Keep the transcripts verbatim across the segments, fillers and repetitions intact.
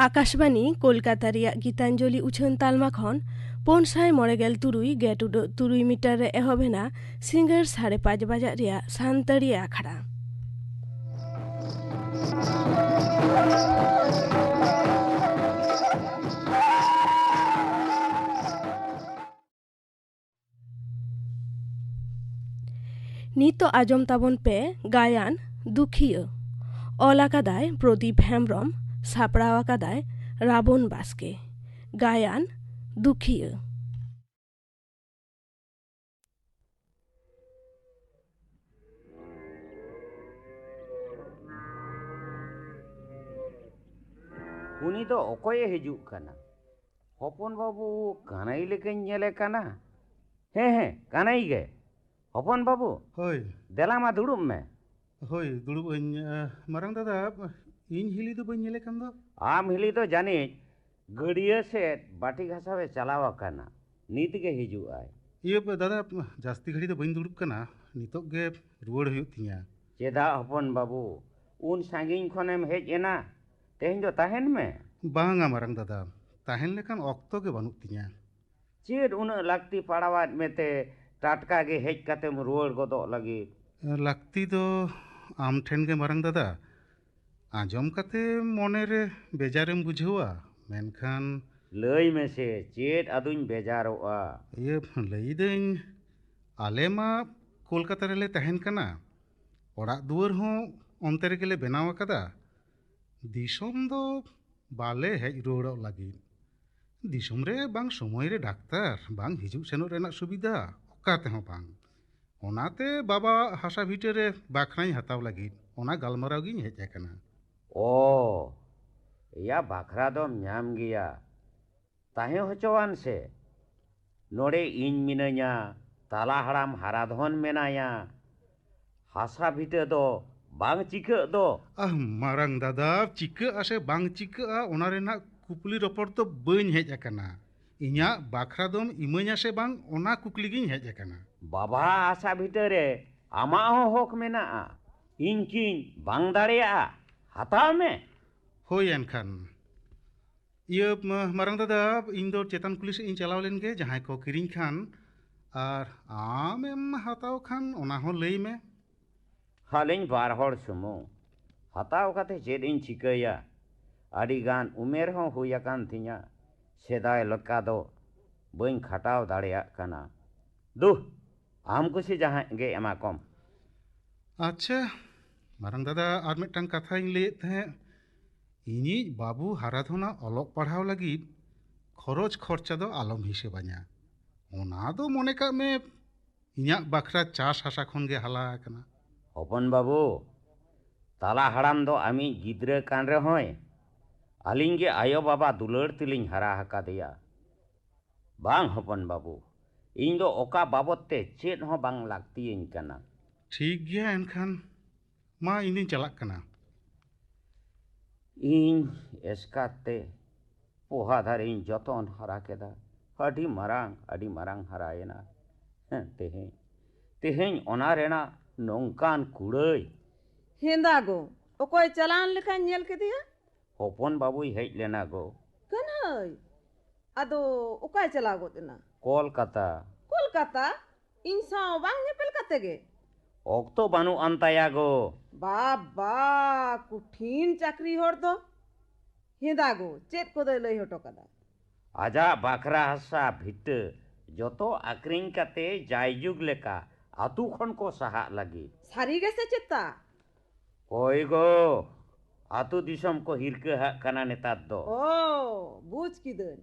ᱟᱠᱟᱥᱵᱟᱱᱤ ᱠᱳᱞᱠᱟᱛᱟ ᱨᱮᱭᱟᱜ ᱜᱤᱛᱟᱧᱡᱚᱞᱤ ᱩᱪᱷᱟᱹᱱ ᱛᱟᱞᱢᱟ ᱠᱷᱚᱱ ᱯᱩᱱ ᱥᱟᱭ ᱢᱚᱬᱮ ᱜᱮᱞ ᱛᱩᱨᱩᱭ ᱜᱮᱴ ᱩᱰᱟᱹᱜ ᱛᱩᱨᱩᱭ ᱢᱤᱴᱟᱨ ᱨᱮ ᱮᱦᱚᱵ ᱮᱱᱟ ᱥᱤᱸᱜᱟᱹᱲ ᱥᱟᱲᱮ ᱯᱟᱸᱪ ᱵᱟᱡᱟᱜ ᱨᱮᱭᱟᱜ ᱥᱟᱱᱛᱟᱲᱤ ᱟᱠᱷᱲᱟ᱾ ᱱᱤᱛᱚᱜ ᱟᱸᱡᱚᱢ ᱛᱟᱵᱚᱱ ᱯᱮ ᱜᱟᱭᱟᱱ ᱫᱩᱠᱷᱤᱭᱟᱹ᱾ ᱚᱞ ᱟᱠᱟᱫᱟᱭ ᱯᱨᱚᱫᱤᱯ ᱦᱮᱢᱵᱽᱨᱚᱢ, ᱥᱟᱯᱲᱟᱣ ᱟᱠᱟᱫᱟᱭ ᱨᱟᱵᱚᱱ ᱵᱟᱥᱠᱮ᱾ ᱜᱟᱭᱟᱱ ᱫᱩᱠᱷᱤᱭᱟᱹ᱾ ᱩᱱᱤ ᱫᱚ ᱚᱠᱚᱭᱮ ᱦᱤᱡᱩᱜ ᱠᱟᱱᱟ? ᱦᱚᱯᱚᱱ ᱵᱟᱹᱵᱩ, ᱠᱟᱱᱟᱭ ᱞᱮᱠᱟᱧ ᱧᱮᱞᱮ ᱠᱟᱱᱟ᱾ ᱦᱮᱸ, ᱦᱮᱸ, ᱠᱟᱱᱟᱭ ᱜᱮ᱾ ᱦᱚᱯᱚᱱ ᱵᱟᱹᱵᱩ, ᱦᱳᱭ᱾ ᱫᱮᱞᱟ ᱢᱟ, ᱫᱩᱲᱩᱵ ᱢᱮ᱾ ᱦᱳᱭ, ᱫᱩᱲᱩᱵ ᱟᱹᱧ᱾ ᱟᱸ, ᱢᱟᱨᱟᱝ ᱫᱟᱫᱟ, ᱤᱧ ᱦᱤᱞᱤ ᱫᱚ ᱵᱟᱹᱧ ᱧᱮᱞᱮ ᱠᱟᱱ ᱫᱚ? ᱟᱢ ᱦᱤᱞᱤ ᱫᱚ ᱡᱟᱹᱱᱤᱡ ᱜᱟᱹᱰᱭᱟᱹ ᱥᱮᱫ ᱵᱟᱹᱴᱤ ᱜᱷᱟᱥᱟᱣ ᱮ ᱪᱟᱞᱟᱣ ᱟᱠᱟᱱᱟ᱾ ᱱᱤᱛ ᱜᱮ ᱦᱤᱡᱩᱜ ᱟᱭ᱾ ᱤᱭᱟᱹ, ᱫᱟᱫᱟ, ᱡᱟᱹᱥᱛᱤ ᱜᱷᱟᱹᱲᱤ ᱫᱚ ᱵᱟᱹᱧ ᱫᱩᱲᱩᱵ ᱠᱟᱱᱟ᱾ ᱱᱤᱛᱚᱜ ᱜᱮ ᱨᱩᱣᱟᱹᱲ ᱦᱩᱭᱩᱜ ᱛᱤᱧᱟ᱾ ᱪᱮᱫᱟᱜ ᱦᱚᱯᱚᱱ ᱵᱟᱹᱵᱩ, ᱩᱱ ᱥᱟᱺᱜᱤᱧ ᱠᱷᱚᱱᱮᱢ ᱦᱮᱡ ᱮᱱᱟ? ᱛᱮᱦᱮᱧ ᱫᱚ ᱛᱟᱦᱮᱱ ᱢᱮ᱾ ᱵᱟᱝᱟ ᱢᱟᱨᱟᱝ ᱫᱟᱫᱟ, ᱛᱟᱦᱮᱱ ᱞᱮᱠᱟᱱ ᱚᱠᱛᱚ ᱜᱮ ᱵᱟᱹᱱᱩᱜ ᱛᱤᱧᱟ᱾ ᱪᱮᱫ ᱩᱱᱟᱹᱜ ᱞᱟᱹᱠᱛᱤ ᱯᱟᱲᱟᱣᱟᱫ ᱢᱮᱛᱮ ᱴᱟᱴᱠᱟ ᱜᱮ ᱦᱮᱡ ᱠᱟᱛᱮᱢ ᱨᱩᱣᱟᱹᱲ ᱜᱚᱫᱚᱜ ᱞᱟᱹᱜᱤᱫ? ᱞᱟᱹᱠᱛᱤ ᱫᱚ ᱟᱢ ᱴᱷᱮᱱ ᱜᱮ ᱢᱟᱨᱟᱝ ᱫᱟᱫᱟ᱾ ᱟᱸᱡᱚᱢ ᱠᱟᱛᱮ ᱢᱚᱱᱮ ᱨᱮ ᱵᱮᱡᱟᱨᱮᱢ ᱵᱩᱡᱷᱟᱹᱣᱟ, ᱢᱮᱱᱠᱷᱟᱱ ᱞᱟᱹᱭ ᱢᱮᱥᱮ, ᱪᱮᱫ ᱟᱫᱚᱧ ᱵᱮᱡᱟᱨᱚᱜᱼᱟ? ᱤᱭᱟᱹ, ᱞᱟᱹᱭᱫᱟᱹᱧ, ᱟᱞᱮ ᱢᱟ ᱠᱳᱞᱠᱟᱛᱟ ᱨᱮᱞᱮ ᱛᱟᱦᱮᱱ ᱠᱟᱱᱟ᱾ ᱚᱲᱟᱜ ᱫᱩᱣᱟᱹᱨ ᱦᱚᱸ ᱚᱱᱛᱮ ᱨᱮᱜᱮ ᱞᱮ ᱵᱮᱱᱟᱣ ᱟᱠᱟᱫᱟ᱾ ᱫᱤᱥᱚᱢ ᱫᱚ ᱵᱟᱞᱮ ᱦᱮᱡ ᱨᱩᱣᱟᱹᱲᱚᱜ ᱞᱟᱹᱜᱤᱫ᱾ ᱫᱤᱥᱚᱢ ᱨᱮ ᱵᱟᱝ ᱥᱚᱢᱚᱭ ᱨᱮ ᱰᱟᱠᱛᱟᱨ, ᱵᱟᱝ ᱦᱤᱡᱩᱜ ᱥᱮᱱᱚᱜ ᱨᱮᱱᱟᱜ ᱥᱩᱵᱤᱫᱷᱟ, ᱚᱠᱟ ᱛᱮᱦᱚᱸ ᱵᱟᱝ᱾ ᱚᱱᱟᱛᱮ ᱵᱟᱵᱟ ᱦᱟᱥᱟ ᱵᱷᱤᱴᱟᱹ ᱨᱮ ᱵᱟᱠᱷᱨᱟᱧ ᱦᱟᱛᱟᱣ ᱞᱟᱹᱜᱤᱫ, ᱚᱱᱟ ᱜᱟᱞᱢᱟᱨᱟᱣ ᱜᱤᱧ ᱦᱮᱡ ᱟᱠᱟᱱᱟ᱾ ᱚ, ᱮᱭᱟ, ᱵᱟᱠᱷᱨᱟ ᱫᱚᱢ ᱧᱟᱢ ᱜᱮᱭᱟ᱾ ᱛᱟᱦᱮᱸ ᱦᱚᱪᱚᱣᱟᱱ ᱥᱮ᱾ ᱱᱚᱰᱮ ᱤᱧ ᱢᱤᱱᱟᱹᱧᱟ, ᱛᱟᱞᱟ ᱦᱟᱲᱟᱢ ᱦᱟᱨᱟ ᱫᱷᱚᱱ ᱢᱮᱱᱟᱭᱟ᱾ ᱦᱟᱥᱟ ᱵᱷᱤᱴᱟᱹ ᱫᱚ ᱵᱟᱝ ᱪᱤᱠᱟᱹᱜ ᱫᱚ᱾ ᱟᱦ, ᱢᱟᱨᱟᱝ ᱫᱟᱫᱟ, ᱪᱤᱠᱟᱹᱜᱼᱟ ᱥᱮ ᱵᱟᱝ ᱪᱤᱠᱟᱹᱜᱼᱟ, ᱚᱱᱟ ᱨᱮᱱᱟᱜ ᱠᱩᱠᱞᱤ ᱨᱚᱯᱚᱲ ᱫᱚ ᱵᱟᱹᱧ ᱦᱮᱡ ᱟᱠᱟᱱᱟ᱾ ᱤᱧᱟᱜ ᱵᱟᱠᱷᱨᱟ ᱫᱚᱢ ᱤᱢᱟᱹᱧᱟ ᱥᱮ ᱵᱟᱝ, ᱚᱱᱟ ᱠᱩᱠᱞᱤ ᱜᱤᱧ ᱦᱮᱡ ᱟᱠᱟᱱᱟ᱾ ᱵᱟᱵᱟ ᱦᱟᱥᱟ ᱵᱷᱤᱴᱟᱹ ᱨᱮ ᱟᱢᱟᱜ ᱦᱚᱸ ᱦᱚᱠ ᱢᱮᱱᱟᱜᱼᱟ᱾ ᱤᱧ ᱠᱤᱧ ᱵᱟᱝ ᱫᱟᱲᱮᱭᱟᱜᱼᱟ? ᱦᱟᱛᱟᱣ ᱢᱮ᱾ ᱦᱳᱭ, ᱮᱱᱠᱷᱟᱱ ᱤᱭᱟᱹ, ᱢᱟ-, ᱢᱟᱨᱟᱝ ᱫᱟᱫᱟ, ᱤᱧ ᱫᱚ ᱪᱮᱛᱟᱱ ᱠᱩᱞᱦᱤ ᱥᱮᱫ ᱤᱧ ᱪᱟᱞᱟᱣ ᱞᱮᱱ ᱜᱮ, ᱡᱟᱦᱟᱸᱭ ᱠᱚ ᱠᱤᱨᱤᱧ ᱠᱷᱟᱱ, ᱟᱨ ᱟᱢᱮᱢ ᱦᱟᱛᱟᱣ ᱠᱷᱟᱱ ᱚᱱᱟ ᱦᱚᱸ ᱞᱟᱹᱭ ᱢᱮ᱾ ᱟᱹᱞᱤᱧ ᱵᱟᱨ ᱦᱚᱲ ᱥᱩᱢᱩᱝ᱾ ᱦᱟᱛᱟᱣ ᱠᱟᱛᱮ ᱪᱮᱫ ᱤᱧ ᱪᱤᱠᱟᱹᱭᱟ? ᱟᱹᱰᱤ ᱜᱟᱱ ᱩᱢᱮᱨ ᱦᱚᱸ ᱦᱩᱭ ᱟᱠᱟᱱ ᱛᱤᱧᱟ᱾ ᱥᱮᱫᱟᱭ ᱞᱮᱠᱟ ᱫᱚ ᱵᱟᱹᱧ ᱠᱷᱟᱴᱟᱣ ᱫᱟᱲᱮᱭᱟᱜ ᱠᱟᱱᱟ᱾ ᱫᱩ, ᱟᱢ ᱠᱩᱥᱤ ᱡᱟᱦᱟᱸᱭ ᱜᱮ ᱮᱢᱟ ᱠᱚᱢ᱾ ᱟᱪᱪᱷᱟ, ᱢᱟᱨᱟᱝ ᱫᱟᱫᱟ, ᱟᱨ ᱢᱤᱫᱴᱟᱝ ᱠᱟᱛᱷᱟᱧ ᱞᱟᱹᱭᱮᱫ ᱛᱟᱦᱮᱸᱫ, ᱤᱧᱤᱡ ᱵᱟᱹᱵᱩ ᱦᱟᱨᱟ ᱫᱷᱚᱱᱟᱜ ᱚᱞᱚᱜ ᱯᱟᱲᱦᱟᱣ ᱞᱟᱹᱜᱤᱫ ᱠᱷᱚᱨᱚᱪ ᱠᱷᱚᱨᱪᱟ ᱫᱚ ᱟᱞᱚᱢ ᱦᱤᱥᱟᱹᱵᱟᱹᱧᱟ᱾ ᱚᱱᱟ ᱫᱚ ᱢᱚᱱᱮ ᱠᱟᱜ ᱢᱮ, ᱤᱧᱟᱹᱜ ᱵᱟᱠᱷᱨᱟ ᱪᱟᱥ ᱦᱟᱥᱟ ᱠᱷᱚᱱ ᱜᱮ ᱦᱟᱞᱟ ᱟᱠᱟᱱᱟ᱾ ᱦᱚᱯᱚᱱ ᱵᱟᱹᱵᱩ, ᱛᱟᱞᱟ ᱦᱟᱲᱟᱢ ᱫᱚ ᱟᱢᱤᱡ ᱜᱤᱫᱽᱨᱟᱹ ᱠᱟᱱ ᱨᱮᱦᱚᱸᱭ, ᱟᱹᱞᱤᱧ ᱜᱮ ᱟᱭᱳ ᱵᱟᱵᱟ ᱫᱩᱞᱟᱹᱲ ᱛᱮᱞᱤᱧ ᱦᱟᱨᱟ ᱟᱠᱟᱫᱮᱭᱟ᱾ ᱵᱟᱝ ᱦᱚᱯᱚᱱ ᱵᱟᱹᱵᱩ, ᱤᱧ ᱫᱚ ᱚᱠᱟ ᱵᱟᱵᱚᱛ ᱛᱮ ᱪᱮᱫ ᱦᱚᱸ ᱵᱟᱝ ᱞᱟᱹᱠᱛᱤᱭᱟᱹᱧ ᱠᱟᱱᱟ᱾ ᱴᱷᱤᱠ ᱜᱮᱭᱟ, ᱮᱱᱠᱷᱟᱱ ᱢᱟ, ᱤᱧ ᱫᱩᱧ ᱪᱟᱞᱟᱜ ᱠᱟᱱᱟ᱾ ᱤᱧ ᱮᱥᱠᱟᱨ ᱛᱮ ᱯᱚᱦᱟ ᱫᱟᱨᱮᱧ ᱡᱚᱛᱚᱱ ᱦᱟᱨᱟ ᱠᱮᱫᱟ᱾ ᱟᱹᱰᱤ ᱢᱟᱨᱟᱝ, ᱟᱹᱰᱤ ᱢᱟᱨᱟᱝ ᱦᱟᱨᱟᱭᱮᱱᱟ᱾ ᱦᱮᱸ, ᱛᱮᱦᱮᱧ, ᱛᱮᱦᱮᱧ ᱚᱱᱟ ᱨᱮᱱᱟᱜ ᱱᱚᱝᱠᱟᱱ ᱠᱩᱲᱟᱹᱭ᱾ ᱦᱮᱸᱫᱟ ᱜᱚ, ᱚᱠᱚᱭ ᱪᱟᱞᱟᱣᱮᱱ ᱞᱮᱠᱟᱧ ᱧᱮᱞ ᱠᱮᱫᱮᱭᱟ? ᱦᱚᱯᱚᱱ ᱵᱟᱹᱵᱩᱭ ᱦᱮᱡ ᱞᱮᱱᱟ ᱜᱚ᱾ ᱠᱟᱹᱱᱦᱟᱹᱭ? ᱟᱫᱚ ᱚᱠᱟᱭ ᱪᱟᱞᱟᱣ ᱜᱚᱫ ᱮᱱᱟ? ᱠᱚᱞᱠᱟᱛᱟ᱾ ᱠᱚᱞᱠᱟᱛᱟ? ᱤᱧ ᱥᱟᱶ ᱵᱟᱝ ᱧᱮᱯᱮᱞ ᱠᱟᱛᱮ ᱜᱮ? ᱚᱠᱛᱚ ᱵᱟᱹᱱᱩᱜ ᱟᱱ ᱛᱟᱭᱟ ᱜᱚ᱾ ᱵᱟᱵᱟ, ᱠᱩᱴᱷᱤᱱ ᱪᱟᱹᱠᱨᱤ ᱦᱚᱲ ᱫᱚ᱾ ᱦᱮᱸᱫᱟ ᱜᱚ, ᱪᱮᱫ ᱠᱚᱫᱚᱭ ᱞᱟᱹᱭ ᱦᱚᱴᱚ ᱠᱟᱫᱟ? ᱟᱡᱟᱜ ᱵᱟᱠᱷᱨᱟ ᱦᱟᱥᱟ ᱵᱷᱤᱴᱟᱹ ᱡᱚᱛᱚ ᱟᱠᱷᱨᱤᱧ ᱠᱟᱛᱮ ᱡᱟᱭᱡᱩᱜᱽ ᱞᱮᱠᱟ ᱟᱹᱛᱩ ᱠᱷᱚᱱ ᱠᱚ ᱥᱟᱦᱟᱜ ᱞᱟᱹᱜᱤᱫ᱾ ᱥᱟᱹᱨᱤ ᱜᱮᱥᱮ ᱪᱮᱛᱟ? ᱦᱳᱭ ᱜᱚ, ᱟᱹᱛᱩ ᱫᱤᱥᱚᱢ ᱠᱚ ᱦᱤᱨᱠᱟᱹ ᱦᱟᱜ ᱠᱟᱱᱟ ᱱᱮᱛᱟᱨ ᱫᱚ᱾ ᱚ, ᱵᱩᱡᱽ ᱠᱤᱫᱟᱹᱧ᱾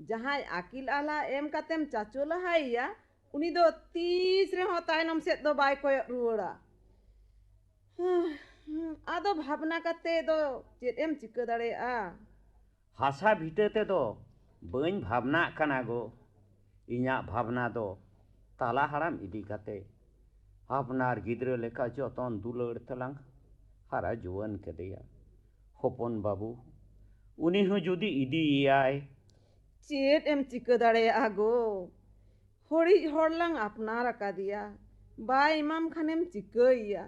ᱡᱟᱦᱟᱸᱭ ᱟᱹᱠᱤᱞ ᱟᱞᱟ ᱮᱢ ᱠᱟᱛᱮᱢ ᱪᱟᱪᱳ ᱞᱟᱦᱟᱭᱮᱭᱟ, ᱩᱱᱤ ᱫᱚ ᱛᱤᱥ ᱨᱮᱦᱚᱸ ᱛᱟᱭᱱᱚᱢ ᱥᱮᱫ ᱫᱚ ᱵᱟᱭ ᱠᱚᱭᱚᱜ ᱨᱩᱣᱟᱹᱲᱟ᱾ ᱟᱫᱚ ᱵᱷᱟᱵᱽᱱᱟ ᱠᱟᱛᱮ ᱫᱚ ᱪᱮᱫ ᱮᱢ ᱪᱤᱠᱟᱹ ᱫᱟᱲᱮᱭᱟᱜᱼᱟ? ᱦᱟᱥᱟ ᱵᱷᱤᱴᱟᱹ ᱛᱮᱫᱚ ᱵᱟᱹᱧ ᱵᱷᱟᱵᱽᱱᱟᱜ ᱠᱟᱱᱟ ᱜᱚ᱾ ᱤᱧᱟᱹᱜ ᱵᱷᱟᱵᱽᱱᱟ ᱫᱚ ᱛᱟᱞᱟ ᱦᱟᱲᱟᱢ ᱤᱫᱤ ᱠᱟᱛᱮ ᱟᱯᱱᱟᱨ ᱜᱤᱫᱽᱨᱟᱹ ᱞᱮᱠᱟ ᱡᱚᱛᱚᱱ ᱫᱩᱞᱟᱹᱲ ᱛᱮᱞᱟᱝ ᱦᱟᱨᱟ ᱡᱩᱣᱟᱹᱱ ᱠᱮᱫᱮᱭᱟ᱾ ᱦᱚᱯᱚᱱ ᱵᱟᱹᱵᱩ, ᱩᱱᱤ ᱦᱚᱸ ᱡᱩᱫᱤ ᱤᱫᱤᱭᱮᱭᱟᱭ᱾ ᱪᱮᱫ ᱮᱢ ᱪᱤᱠᱟᱹ ᱫᱟᱲᱮᱭᱟᱜᱼᱟ ᱜᱚ? ᱦᱚᱲᱤᱡ ᱦᱚᱲ ᱞᱟᱝ ᱟᱯᱱᱟᱨ ᱟᱠᱟᱫᱮᱭᱟ, ᱵᱟᱭ ᱮᱢᱟᱢ ᱠᱷᱟᱱᱮᱢ ᱪᱤᱠᱟᱹᱭᱮᱭᱟ?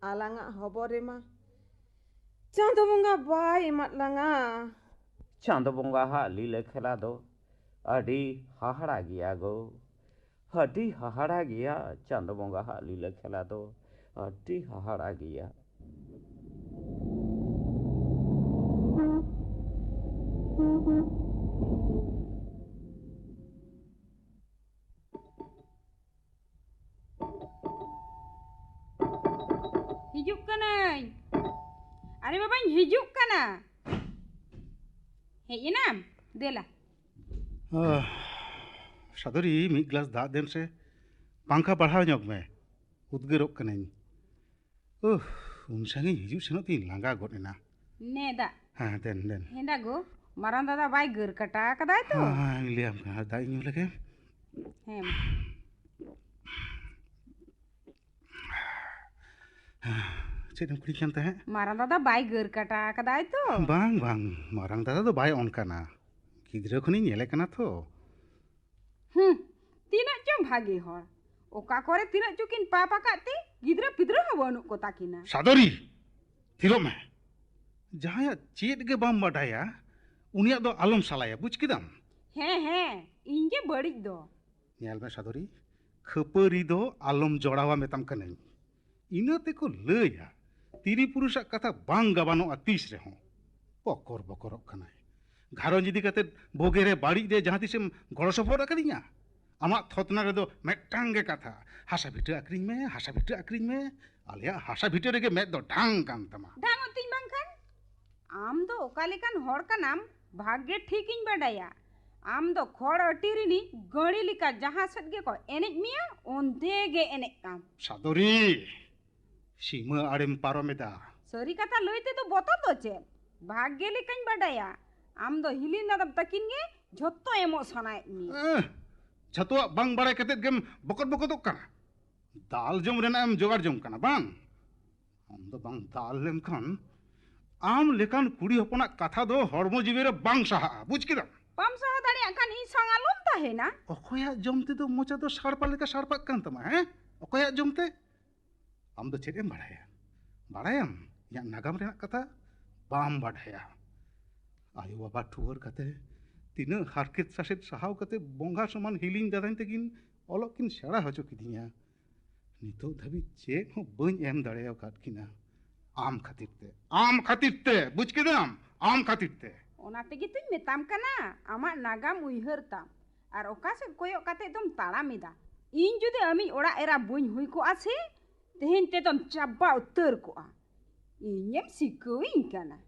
ᱟᱞᱟᱝᱟᱜ ᱦᱚᱵᱚᱨ ᱨᱮᱢᱟ ᱪᱟᱸᱫᱚ ᱵᱚᱸᱜᱟ ᱵᱟᱭ ᱮᱢᱟᱫ ᱞᱟᱝᱟ᱾ ᱪᱟᱸᱫᱚ ᱵᱚᱸᱜᱟ ᱦᱟᱜ ᱞᱤᱞᱟᱹ ᱠᱷᱮᱞᱟ ᱫᱚ ᱟᱹᱰᱤ ᱦᱟᱦᱟᱲᱟ ᱜᱮᱭᱟ ᱜᱳ᱾ ᱟᱹᱰᱤ ᱦᱟᱦᱟᱲᱟ ᱜᱮᱭᱟ ᱪᱟᱸᱫᱚ ᱵᱚᱸᱜᱟ ᱦᱟᱜ ᱞᱤᱞᱟᱹ ᱠᱷᱮᱞᱟ ᱫᱚ᱾ ᱟᱹᱰᱤ ᱦᱟᱦᱟᱲᱟ ᱜᱮᱭᱟ᱾ ᱦᱤᱡᱩᱜ ᱠᱟᱹᱱᱟᱹᱧ᱾ ᱟᱨᱮ ᱵᱟᱵᱟᱧ ᱦᱤᱡᱩᱜ ᱠᱟᱱᱟ᱾ ᱦᱮᱡ ᱮᱱᱟᱢ? ᱫᱮᱞᱟ᱾ ᱟᱦ, ᱥᱟᱫᱚᱨᱤ, ᱢᱤᱫ ᱜᱞᱟᱥ ᱫᱟᱜ ᱫᱮᱱ ᱥᱮ᱾ ᱯᱟᱝᱠᱷᱟ ᱵᱟᱲᱦᱟᱣ ᱧᱚᱜ ᱢᱮ, ᱩᱫᱽᱜᱟᱹᱨᱚᱜ ᱠᱟᱹᱱᱟᱹᱧ᱾ ᱩᱦ, ᱩᱱ ᱥᱟᱺᱜᱤᱧ ᱦᱤᱡᱩᱜ ᱥᱮᱱᱚᱜ ᱛᱤᱧ ᱞᱟᱸᱜᱟ ᱜᱚᱫ ᱮᱱᱟ᱾ ᱱᱮ ᱫᱟᱜ᱾ ᱦᱮᱸ, ᱫᱮᱱ, ᱫᱮᱱ᱾ ᱦᱮᱸ ᱫᱟ ᱜᱳ, ᱢᱟᱨᱟᱝ ᱫᱟᱫᱟ ᱵᱟᱭ ᱜᱟᱹᱨ ᱠᱟᱴᱟ ᱟᱠᱟᱫᱟᱭ ᱛᱚ? ᱦᱮᱸ, ᱤᱧ ᱞᱟᱹᱭᱟᱢ ᱠᱟᱱᱟ, ᱫᱟᱜ ᱤᱧ ᱧᱩ ᱞᱮᱜᱮ᱾ ᱦᱮᱸ ᱢᱟ᱾ ᱪᱮᱫ ᱮᱢ ᱠᱩᱞᱤᱧ ᱠᱟᱱ ᱛᱟᱦᱮᱸᱫ? ᱢᱟᱨᱟᱝ ᱫᱟᱫᱟ ᱵᱟᱭ ᱜᱟᱹᱨ ᱠᱟᱴᱟ ᱟᱠᱟᱫᱟᱭ ᱛᱚ? ᱵᱟᱝ, ᱵᱟᱝ, ᱢᱟᱨᱟᱝ ᱫᱟᱫᱟ ᱫᱚ ᱵᱟᱭ ᱚᱱᱠᱟᱱᱟ᱾ ᱜᱤᱫᱽᱨᱟᱹ ᱠᱷᱚᱱᱤᱧ ᱧᱮᱞᱮ ᱠᱟᱱᱟ ᱛᱚ᱾ ᱦᱩᱸ, ᱛᱤᱱᱟᱹᱜ ᱪᱚᱝ ᱵᱷᱟᱜᱮ ᱦᱚᱲ᱾ ᱚᱠᱟ ᱠᱚᱨᱮ ᱛᱤᱱᱟᱹᱜ ᱪᱚᱠᱤᱱ ᱯᱟᱯ ᱟᱠᱟᱫ ᱛᱮ ᱜᱤᱫᱽᱨᱟᱹ ᱯᱤᱫᱽᱨᱟᱹ ᱦᱚᱸ ᱵᱟᱹᱱᱩᱜ ᱠᱚ ᱛᱟᱹᱠᱤᱱᱟ᱾ ᱥᱟᱫᱚᱨᱤ, ᱛᱷᱤᱨᱚᱜ ᱢᱮ᱾ ᱡᱟᱦᱟᱸᱭᱟᱜ ᱪᱮᱫ ᱜᱮ ᱵᱟᱢ ᱵᱟᱰᱟᱭᱟ, ᱩᱱᱤᱭᱟᱜ ᱫᱚ ᱟᱞᱚᱢ ᱥᱟᱞᱟᱭᱟ, ᱵᱩᱡᱽ ᱠᱮᱫᱟᱢ? ᱦᱮᱸ, ᱦᱮᱸ, ᱤᱧ ᱜᱮ ᱵᱟᱹᱲᱤᱡ ᱫᱚ᱾ ᱧᱮᱞ ᱢᱮ ᱥᱟᱫᱚᱨᱤ, ᱠᱷᱟᱹᱯᱟᱹᱨᱤ ᱫᱚ ᱟᱞᱚᱢ ᱡᱚᱲᱟᱣᱟ ᱢᱮᱛᱟᱢ ᱠᱟᱹᱱᱟᱹᱧ᱾ ᱤᱱᱟᱹ ᱛᱮᱠᱚ ᱞᱟᱹᱭᱟ, ᱛᱤᱨᱤ ᱯᱩᱨᱩᱥᱟᱜ ᱠᱟᱛᱷᱟ ᱵᱟᱝ ᱜᱟᱵᱟᱱᱚᱜᱼᱟ ᱛᱤᱥ ᱨᱮᱦᱚᱸ᱾ ᱵᱚᱠᱚᱨ ᱵᱚᱠᱚᱨᱚᱜ ᱠᱟᱱᱟᱭ᱾ ᱜᱷᱟᱨᱚᱸᱡᱽ ᱤᱫᱤ ᱠᱟᱛᱮ ᱵᱳᱜᱮ ᱨᱮ ᱵᱟᱹᱲᱤᱡ ᱨᱮ ᱡᱟᱦᱟᱸ ᱛᱤᱥᱮᱢ ᱜᱚᱲᱚ ᱥᱚᱯᱚᱦᱚᱫ ᱟᱠᱟᱫᱤᱧᱟ? ᱟᱢᱟᱜ ᱛᱷᱚᱛᱱᱟ ᱨᱮᱫᱚ ᱢᱤᱫᱴᱟᱝ ᱜᱮ ᱠᱟᱛᱷᱟ, ᱦᱟᱥᱟ ᱵᱷᱤᱴᱟᱹ ᱟᱹᱠᱷᱨᱤᱧ ᱢᱮ, ᱦᱟᱥᱟ ᱵᱷᱤᱴᱟᱹ ᱟᱹᱠᱷᱨᱤᱧ ᱢᱮ᱾ ᱟᱞᱮᱭᱟᱜ ᱦᱟᱥᱟ ᱵᱷᱤᱴᱟᱹ ᱨᱮᱜᱮ ᱢᱮᱫ ᱫᱚ ᱰᱷᱟᱝ ᱠᱟᱱ ᱛᱟᱢᱟ᱾ ᱰᱷᱟᱝᱚᱜ ᱛᱤᱧ ᱵᱟᱝᱠᱷᱟᱱ? ᱟᱢ ᱫᱚ ᱚᱠᱟ ᱞᱮᱠᱟᱱ ᱦᱚᱲ ᱠᱟᱱᱟᱢ, ᱵᱷᱟᱜᱮ ᱴᱷᱤᱠᱤᱧ ᱵᱟᱰᱟᱭᱟ᱾ ᱟᱢ ᱫᱚ ᱠᱷᱚᱲ ᱟᱹᱴᱤ ᱨᱤᱱᱤᱡ ᱜᱟᱹᱲᱤ ᱞᱮᱠᱟ ᱡᱟᱦᱟᱸ ᱥᱮᱫ ᱜᱮᱠᱚ ᱮᱱᱮᱡ ᱢᱮᱭᱟ, ᱚᱱᱛᱮ ᱜᱮ ᱮᱱᱮᱡ ᱛᱟᱢ᱾ ᱥᱟᱫᱚᱨᱤ, ᱥᱤᱢᱟᱹ ᱟᱲᱮᱢ ᱯᱟᱨᱚᱢ ᱮᱫᱟ᱾ ᱥᱟᱹᱨᱤ ᱠᱟᱛᱷᱟ ᱞᱟᱹᱭ ᱛᱮᱫᱚ ᱵᱚᱛᱚᱨ ᱫᱚ ᱪᱮᱫ? ᱵᱷᱟᱜᱮ ᱞᱮᱠᱟᱧ ᱵᱟᱰᱟᱭᱟ, ᱟᱢ ᱫᱚ ᱦᱤᱞᱤ ᱱᱟᱫᱟᱢ ᱛᱟᱹᱠᱤᱱ ᱜᱮ ᱡᱷᱚᱛᱚ ᱮᱢᱚᱜ ᱥᱟᱱᱟᱭᱮᱫ ᱢᱮᱭᱟ᱾ ᱮᱸ, ᱡᱷᱚᱛᱚᱣᱟᱜ ᱵᱟᱝ ᱵᱟᱲᱟᱭ ᱠᱟᱛᱮᱫ ᱜᱮᱢ ᱵᱚᱠᱚᱫ ᱵᱚᱠᱚᱫᱚᱜ ᱠᱟᱱᱟ᱾ ᱫᱟᱞ ᱡᱚᱢ ᱨᱮᱱᱟᱜ ᱮᱢ ᱡᱚᱜᱟᱲ ᱡᱚᱝ ᱠᱟᱱᱟ ᱵᱟᱝ? ᱟᱢ ᱫᱚ ᱵᱟᱝ ᱫᱟᱞ ᱞᱮᱱᱠᱷᱟᱱ ᱟᱢ ᱞᱮᱠᱟᱱ ᱠᱩᱲᱤ ᱦᱚᱯᱚᱱᱟᱜ ᱠᱟᱛᱷᱟ ᱫᱚ ᱦᱚᱲᱢᱚ ᱡᱤᱣᱤ ᱨᱮ ᱵᱟᱝ ᱥᱟᱦᱟᱜᱼᱟ, ᱵᱩᱡᱽ ᱠᱮᱫᱟᱢ? ᱵᱟᱢ ᱥᱟᱦᱟ ᱫᱟᱲᱮᱭᱟᱜ ᱠᱷᱟᱱ ᱤᱧ ᱥᱟᱶ ᱟᱞᱚᱢ ᱛᱟᱦᱮᱱᱟ᱾ ᱚᱠᱚᱭᱟᱜ ᱡᱚᱢ ᱛᱮᱫᱚ ᱢᱚᱪᱟ ᱫᱚ ᱥᱟᱲᱯᱟ ᱞᱮᱠᱟ ᱥᱟᱲᱯᱟᱜ ᱠᱟᱱ ᱛᱟᱢᱟ, ᱦᱮᱸ? ᱚᱠᱚᱭᱟᱜ ᱡᱚᱢ ᱛᱮ? ᱟᱢ ᱫᱚ ᱪᱮᱫ ᱮᱢ ᱵᱟᱲᱟᱭᱟ? ᱵᱟᱲᱟᱭᱟᱢ ᱤᱧᱟᱹᱜ ᱱᱟᱜᱟᱢ ᱨᱮᱱᱟᱜ ᱠᱟᱛᱷᱟ? ᱵᱟᱢ ᱵᱟᱰᱟᱭᱟ᱾ ᱟᱭᱳ ᱵᱟᱵᱟ ᱴᱷᱩᱣᱟᱹᱨ ᱠᱟᱛᱮ, ᱛᱤᱱᱟᱹᱜ ᱦᱟᱨᱠᱮᱛ ᱥᱟᱥᱮᱛ ᱥᱟᱦᱟᱣ ᱠᱟᱛᱮ ᱵᱚᱸᱜᱟ ᱥᱚᱢᱟᱱ ᱦᱤᱞᱤᱧ ᱫᱟᱫᱟᱧ ᱛᱟᱹᱠᱤᱱ ᱚᱞᱚᱜ ᱠᱤᱱ ᱥᱮᱬᱟ ᱦᱚᱪᱚ ᱠᱤᱫᱤᱧᱟ᱾ ᱱᱤᱛᱚᱜ ᱫᱷᱟᱹᱵᱤᱡ ᱪᱮᱫ ᱦᱚᱸ ᱵᱟᱹᱧ ᱮᱢ ᱫᱟᱲᱮ ᱟᱠᱟᱫ ᱠᱤᱱᱟ᱾ ᱟᱢ ᱠᱷᱟᱹᱛᱤᱨ ᱛᱮ, ᱟᱢ ᱠᱷᱟᱹᱛᱤᱨ ᱛᱮ, ᱵᱩᱡᱽ ᱠᱮᱫᱟᱢ? ᱟᱢ ᱠᱷᱟᱹᱛᱤᱨ ᱛᱮ᱾ ᱚᱱᱟ ᱛᱮᱜᱮ ᱛᱚᱧ ᱢᱮᱛᱟᱢ ᱠᱟᱱᱟ, ᱟᱢᱟᱜ ᱱᱟᱜᱟᱢ ᱩᱭᱦᱟᱹᱨ ᱛᱟᱢ᱾ ᱟᱨ ᱚᱠᱟ ᱥᱮᱫ ᱠᱚᱭᱚᱜ ᱠᱟᱛᱮ ᱫᱚᱢ ᱛᱟᱲᱟᱢ ᱮᱫᱟ? ᱤᱧ ᱡᱩᱫᱤ ᱟᱢᱤᱡ ᱚᱲᱟᱜ ᱮᱨᱟ ᱵᱟᱹᱧ ᱦᱩᱭ ᱠᱚᱜᱼᱟ ᱥᱮ, ᱛᱮᱦᱮᱧ ᱛᱮᱫᱚᱢ ᱪᱟᱵᱟ ᱩᱛᱟᱹᱨ ᱠᱚᱜᱼᱟ᱾ ᱤᱧᱮᱢ ᱥᱤᱠᱟᱹᱣᱤᱧ ᱠᱟᱱᱟ?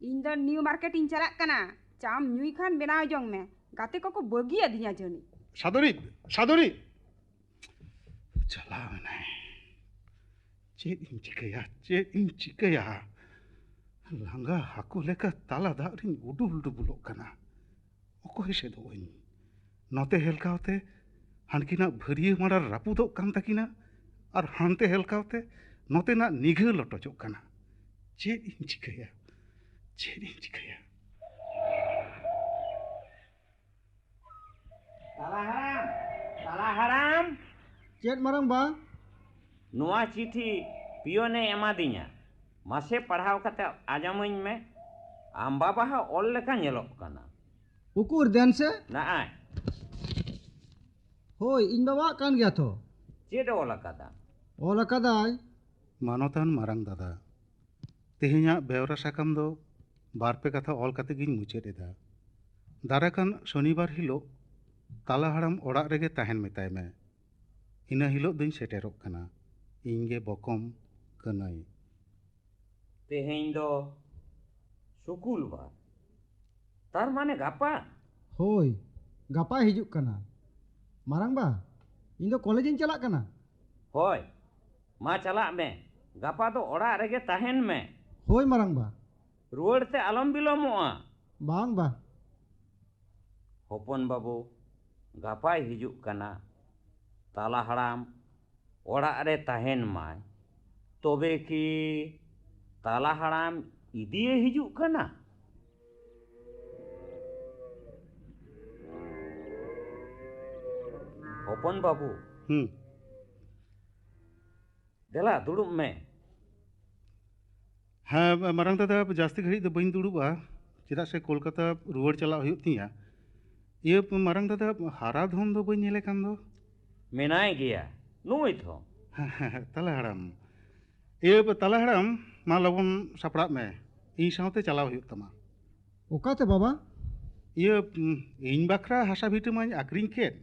ᱤᱧ ᱫᱚ ᱱᱤᱭᱩ ᱢᱟᱨᱠᱮᱴ ᱤᱧ ᱪᱟᱞᱟᱜ ᱠᱟᱱᱟ᱾ ᱪᱟᱢ ᱧᱩᱭ ᱠᱷᱟᱱ ᱵᱮᱱᱟᱣ ᱡᱚᱝ ᱢᱮ, ᱜᱟᱛᱮ ᱠᱚᱠᱚ ᱵᱟᱹᱜᱤ ᱟᱹᱫᱤᱧᱟ ᱡᱟᱹᱱᱤᱡ᱾ ᱥᱟᱫᱚᱨᱤ, ᱥᱟᱫᱚᱨᱤ! ᱪᱟᱞᱟᱣ ᱮᱱᱟᱭ᱾ ᱪᱮᱫ ᱤᱧ ᱪᱤᱠᱟᱹᱭᱟ, ᱪᱮᱫ ᱤᱧ ᱪᱤᱠᱟᱹᱭᱟ? ᱞᱟᱸᱜᱟ ᱦᱟᱹᱠᱩ ᱞᱮᱠᱟ ᱛᱟᱞᱟ ᱫᱟᱜ ᱨᱤᱧ ᱩᱰᱩᱞ ᱰᱩᱵᱩᱞᱚᱜ ᱠᱟᱱᱟ᱾ ᱚᱠᱚᱭ ᱥᱮᱫᱚᱜ ᱟᱹᱧ? ᱱᱚᱛᱮ ᱦᱮᱞᱠᱟᱣ ᱛᱮ ᱦᱟᱱᱠᱤᱱᱟᱜ ᱵᱷᱟᱹᱨᱭᱟᱹ ᱢᱟᱸᱰᱟᱨ ᱨᱟᱹᱯᱩᱫᱚᱜ ᱠᱟᱱ ᱛᱟᱹᱠᱤᱱᱟ, ᱟᱨ ᱦᱟᱱᱛᱮ ᱦᱮᱞᱠᱟᱣ ᱛᱮ ᱱᱚᱛᱮᱱᱟᱜ ᱱᱤᱜᱷᱟᱹ ᱞᱚᱴᱚᱡᱚᱜ ᱠᱟᱱᱟ᱾ ᱪᱮᱫ ᱤᱧ ᱪᱤᱠᱟᱹᱭᱟ? ᱪᱮᱫ ᱤᱧ ᱪᱤᱠᱟᱹᱭᱟ? ᱛᱟᱞᱟ ᱦᱟᱲᱟᱢ, ᱛᱟᱞᱟ ᱦᱟᱲᱟᱢ᱾ ᱪᱮᱫ ᱢᱟᱨᱟᱝ ᱵᱟ? ᱱᱚᱣᱟ ᱪᱤᱴᱷᱤ ᱯᱤᱭᱚᱱᱮ ᱮᱢᱟᱫᱤᱧᱟ᱾ ᱢᱟᱥᱮ ᱯᱟᱲᱦᱟᱣ ᱠᱟᱛᱮ ᱟᱸᱡᱚᱢᱟᱹᱧ ᱢᱮ᱾ ᱟᱢ ᱵᱟᱵᱟ ᱦᱚᱸ ᱚᱞ ᱞᱮᱠᱟ ᱧᱮᱞᱚᱜ ᱠᱟᱱᱟ᱾ ᱩᱠᱩᱨ, ᱫᱮᱱ ᱥᱮ᱾ ᱱᱟᱜᱼᱟᱭ᱾ ᱦᱳᱭ, ᱤᱧ ᱵᱟᱵᱟᱣᱟᱜ ᱠᱟᱱ ᱜᱮᱭᱟ ᱛᱚ᱾ ᱪᱮᱫ ᱮ ᱚᱞ ᱟᱠᱟᱫᱟ? ᱚᱞ ᱟᱠᱟᱫᱟᱭ᱾ ᱢᱟᱱᱚᱛᱟᱱ ᱢᱟᱨᱟᱝ ᱫᱟᱫᱟ, ᱛᱮᱦᱮᱧᱟᱜ ᱵᱮᱣᱨᱟ ᱥᱟᱠᱟᱢ ᱫᱚ ᱵᱟᱨ ᱯᱮ ᱠᱟᱛᱷᱟ ᱚᱞ ᱠᱟᱛᱮ ᱜᱤᱧ ᱢᱩᱪᱟᱹᱫ ᱮᱫᱟ᱾ ᱫᱟᱨᱟᱠᱟᱱ ᱥᱚᱱᱤᱵᱟᱨ ᱦᱤᱞᱳᱜ ᱛᱟᱞᱟ ᱦᱟᱲᱟᱢ ᱚᱲᱟᱜ ᱨᱮᱜᱮ ᱛᱟᱦᱮᱱ ᱢᱮᱛᱟᱭ ᱢᱮ᱾ ᱤᱱᱟᱹ ᱦᱤᱞᱳᱜ ᱫᱚᱧ ᱥᱮᱴᱮᱨᱚᱜ ᱠᱟᱱᱟ᱾ ᱤᱧ ᱜᱮ ᱵᱚᱠᱚᱢ ᱠᱟᱹᱱᱟᱹᱧ᱾ ᱛᱮᱦᱮᱧ ᱫᱚ ᱥᱩᱠᱩᱞ ᱵᱟᱨ, ᱛᱟᱨ ᱢᱟᱱᱮ ᱜᱟᱯᱟ? ᱦᱳᱭ, ᱜᱟᱯᱟᱭ ᱦᱤᱡᱩᱜ ᱠᱟᱱᱟ᱾ ᱢᱟᱨᱟᱝ ᱵᱟ, ᱤᱧ ᱫᱚ ᱠᱚᱞᱮᱡᱽ ᱤᱧ ᱪᱟᱞᱟᱜ ᱠᱟᱱᱟ᱾ ᱦᱳᱭ, ᱢᱟ ᱪᱟᱞᱟᱜ ᱢᱮ᱾ ᱜᱟᱯᱟ ᱫᱚ ᱚᱲᱟᱜ ᱨᱮᱜᱮ ᱛᱟᱦᱮᱱ ᱢᱮ᱾ ᱦᱳᱭ ᱢᱟᱨᱟᱝ ᱵᱟ᱾ ᱨᱩᱣᱟᱹᱲ ᱛᱮ ᱟᱞᱚᱢ ᱵᱤᱞᱚᱢᱚᱜᱼᱟ᱾ ᱵᱟᱝ ᱵᱟ᱾ ᱦᱚᱯᱚᱱ ᱵᱟᱹᱵᱩ, ᱜᱟᱯᱟᱭ ᱦᱤᱡᱩᱜ ᱠᱟᱱᱟ᱾ ᱛᱟᱞᱟ ᱦᱟᱲᱟᱢ ᱚᱲᱟᱜ ᱨᱮ ᱛᱟᱦᱮᱱ ᱢᱟᱭ᱾ ᱛᱚᱵᱮ ᱠᱤ ᱛᱟᱞᱟ ᱦᱟᱲᱟᱢ ᱤᱫᱤᱭᱮ ᱦᱤᱡᱩᱜ ᱠᱟᱱᱟ? ᱦᱚᱯᱚᱱ ᱵᱟᱹᱵᱩ᱾ ᱦᱩᱸ᱾ ᱫᱮᱞᱟ, ᱫᱩᱲᱩᱵ ᱢᱮ᱾ ᱦᱮᱸ, ᱢᱟᱨᱟᱝ ᱫᱟᱫᱟ, ᱡᱟᱹᱥᱛᱤ ᱜᱷᱟᱹᱲᱤᱡ ᱫᱚ ᱵᱟᱹᱧ ᱫᱩᱲᱩᱵᱼᱟ᱾ ᱪᱮᱫᱟᱜ ᱥᱮ ᱠᱳᱞᱠᱟᱛᱟ ᱨᱩᱣᱟᱹᱲ ᱪᱟᱞᱟᱜ ᱦᱩᱭᱩᱜ ᱛᱤᱧᱟ᱾ ᱤᱭᱟᱹ, ᱢᱟᱨᱟᱝ ᱫᱟᱫᱟ ᱦᱟᱨᱟ ᱫᱷᱚᱱ ᱫᱚ ᱵᱟᱹᱧ ᱧᱮᱞᱮ ᱠᱟᱱ ᱫᱚ᱾ ᱢᱮᱱᱟᱭ ᱜᱮᱭᱟ, ᱱᱩᱭ ᱛᱷᱚ᱾ ᱛᱟᱞᱟ ᱦᱟᱲᱟᱢ᱾ ᱤᱭᱟᱹ, ᱛᱟᱞᱟ ᱦᱟᱲᱟᱢ, ᱢᱟ ᱞᱚᱜᱚᱱ ᱥᱟᱯᱲᱟᱜ ᱢᱮ, ᱤᱧ ᱥᱟᱶᱛᱮ ᱪᱟᱞᱟᱣ ᱦᱩᱭᱩᱜ ᱛᱟᱢᱟ᱾ ᱚᱠᱟᱛᱮ ᱵᱟᱵᱟ? ᱤᱭᱟᱹ, ᱤᱧ ᱵᱟᱠᱷᱨᱟ ᱦᱟᱥᱟ ᱵᱷᱤᱴᱟᱹ ᱢᱟᱧ ᱟᱠᱷᱨᱤᱧ ᱠᱮᱫ,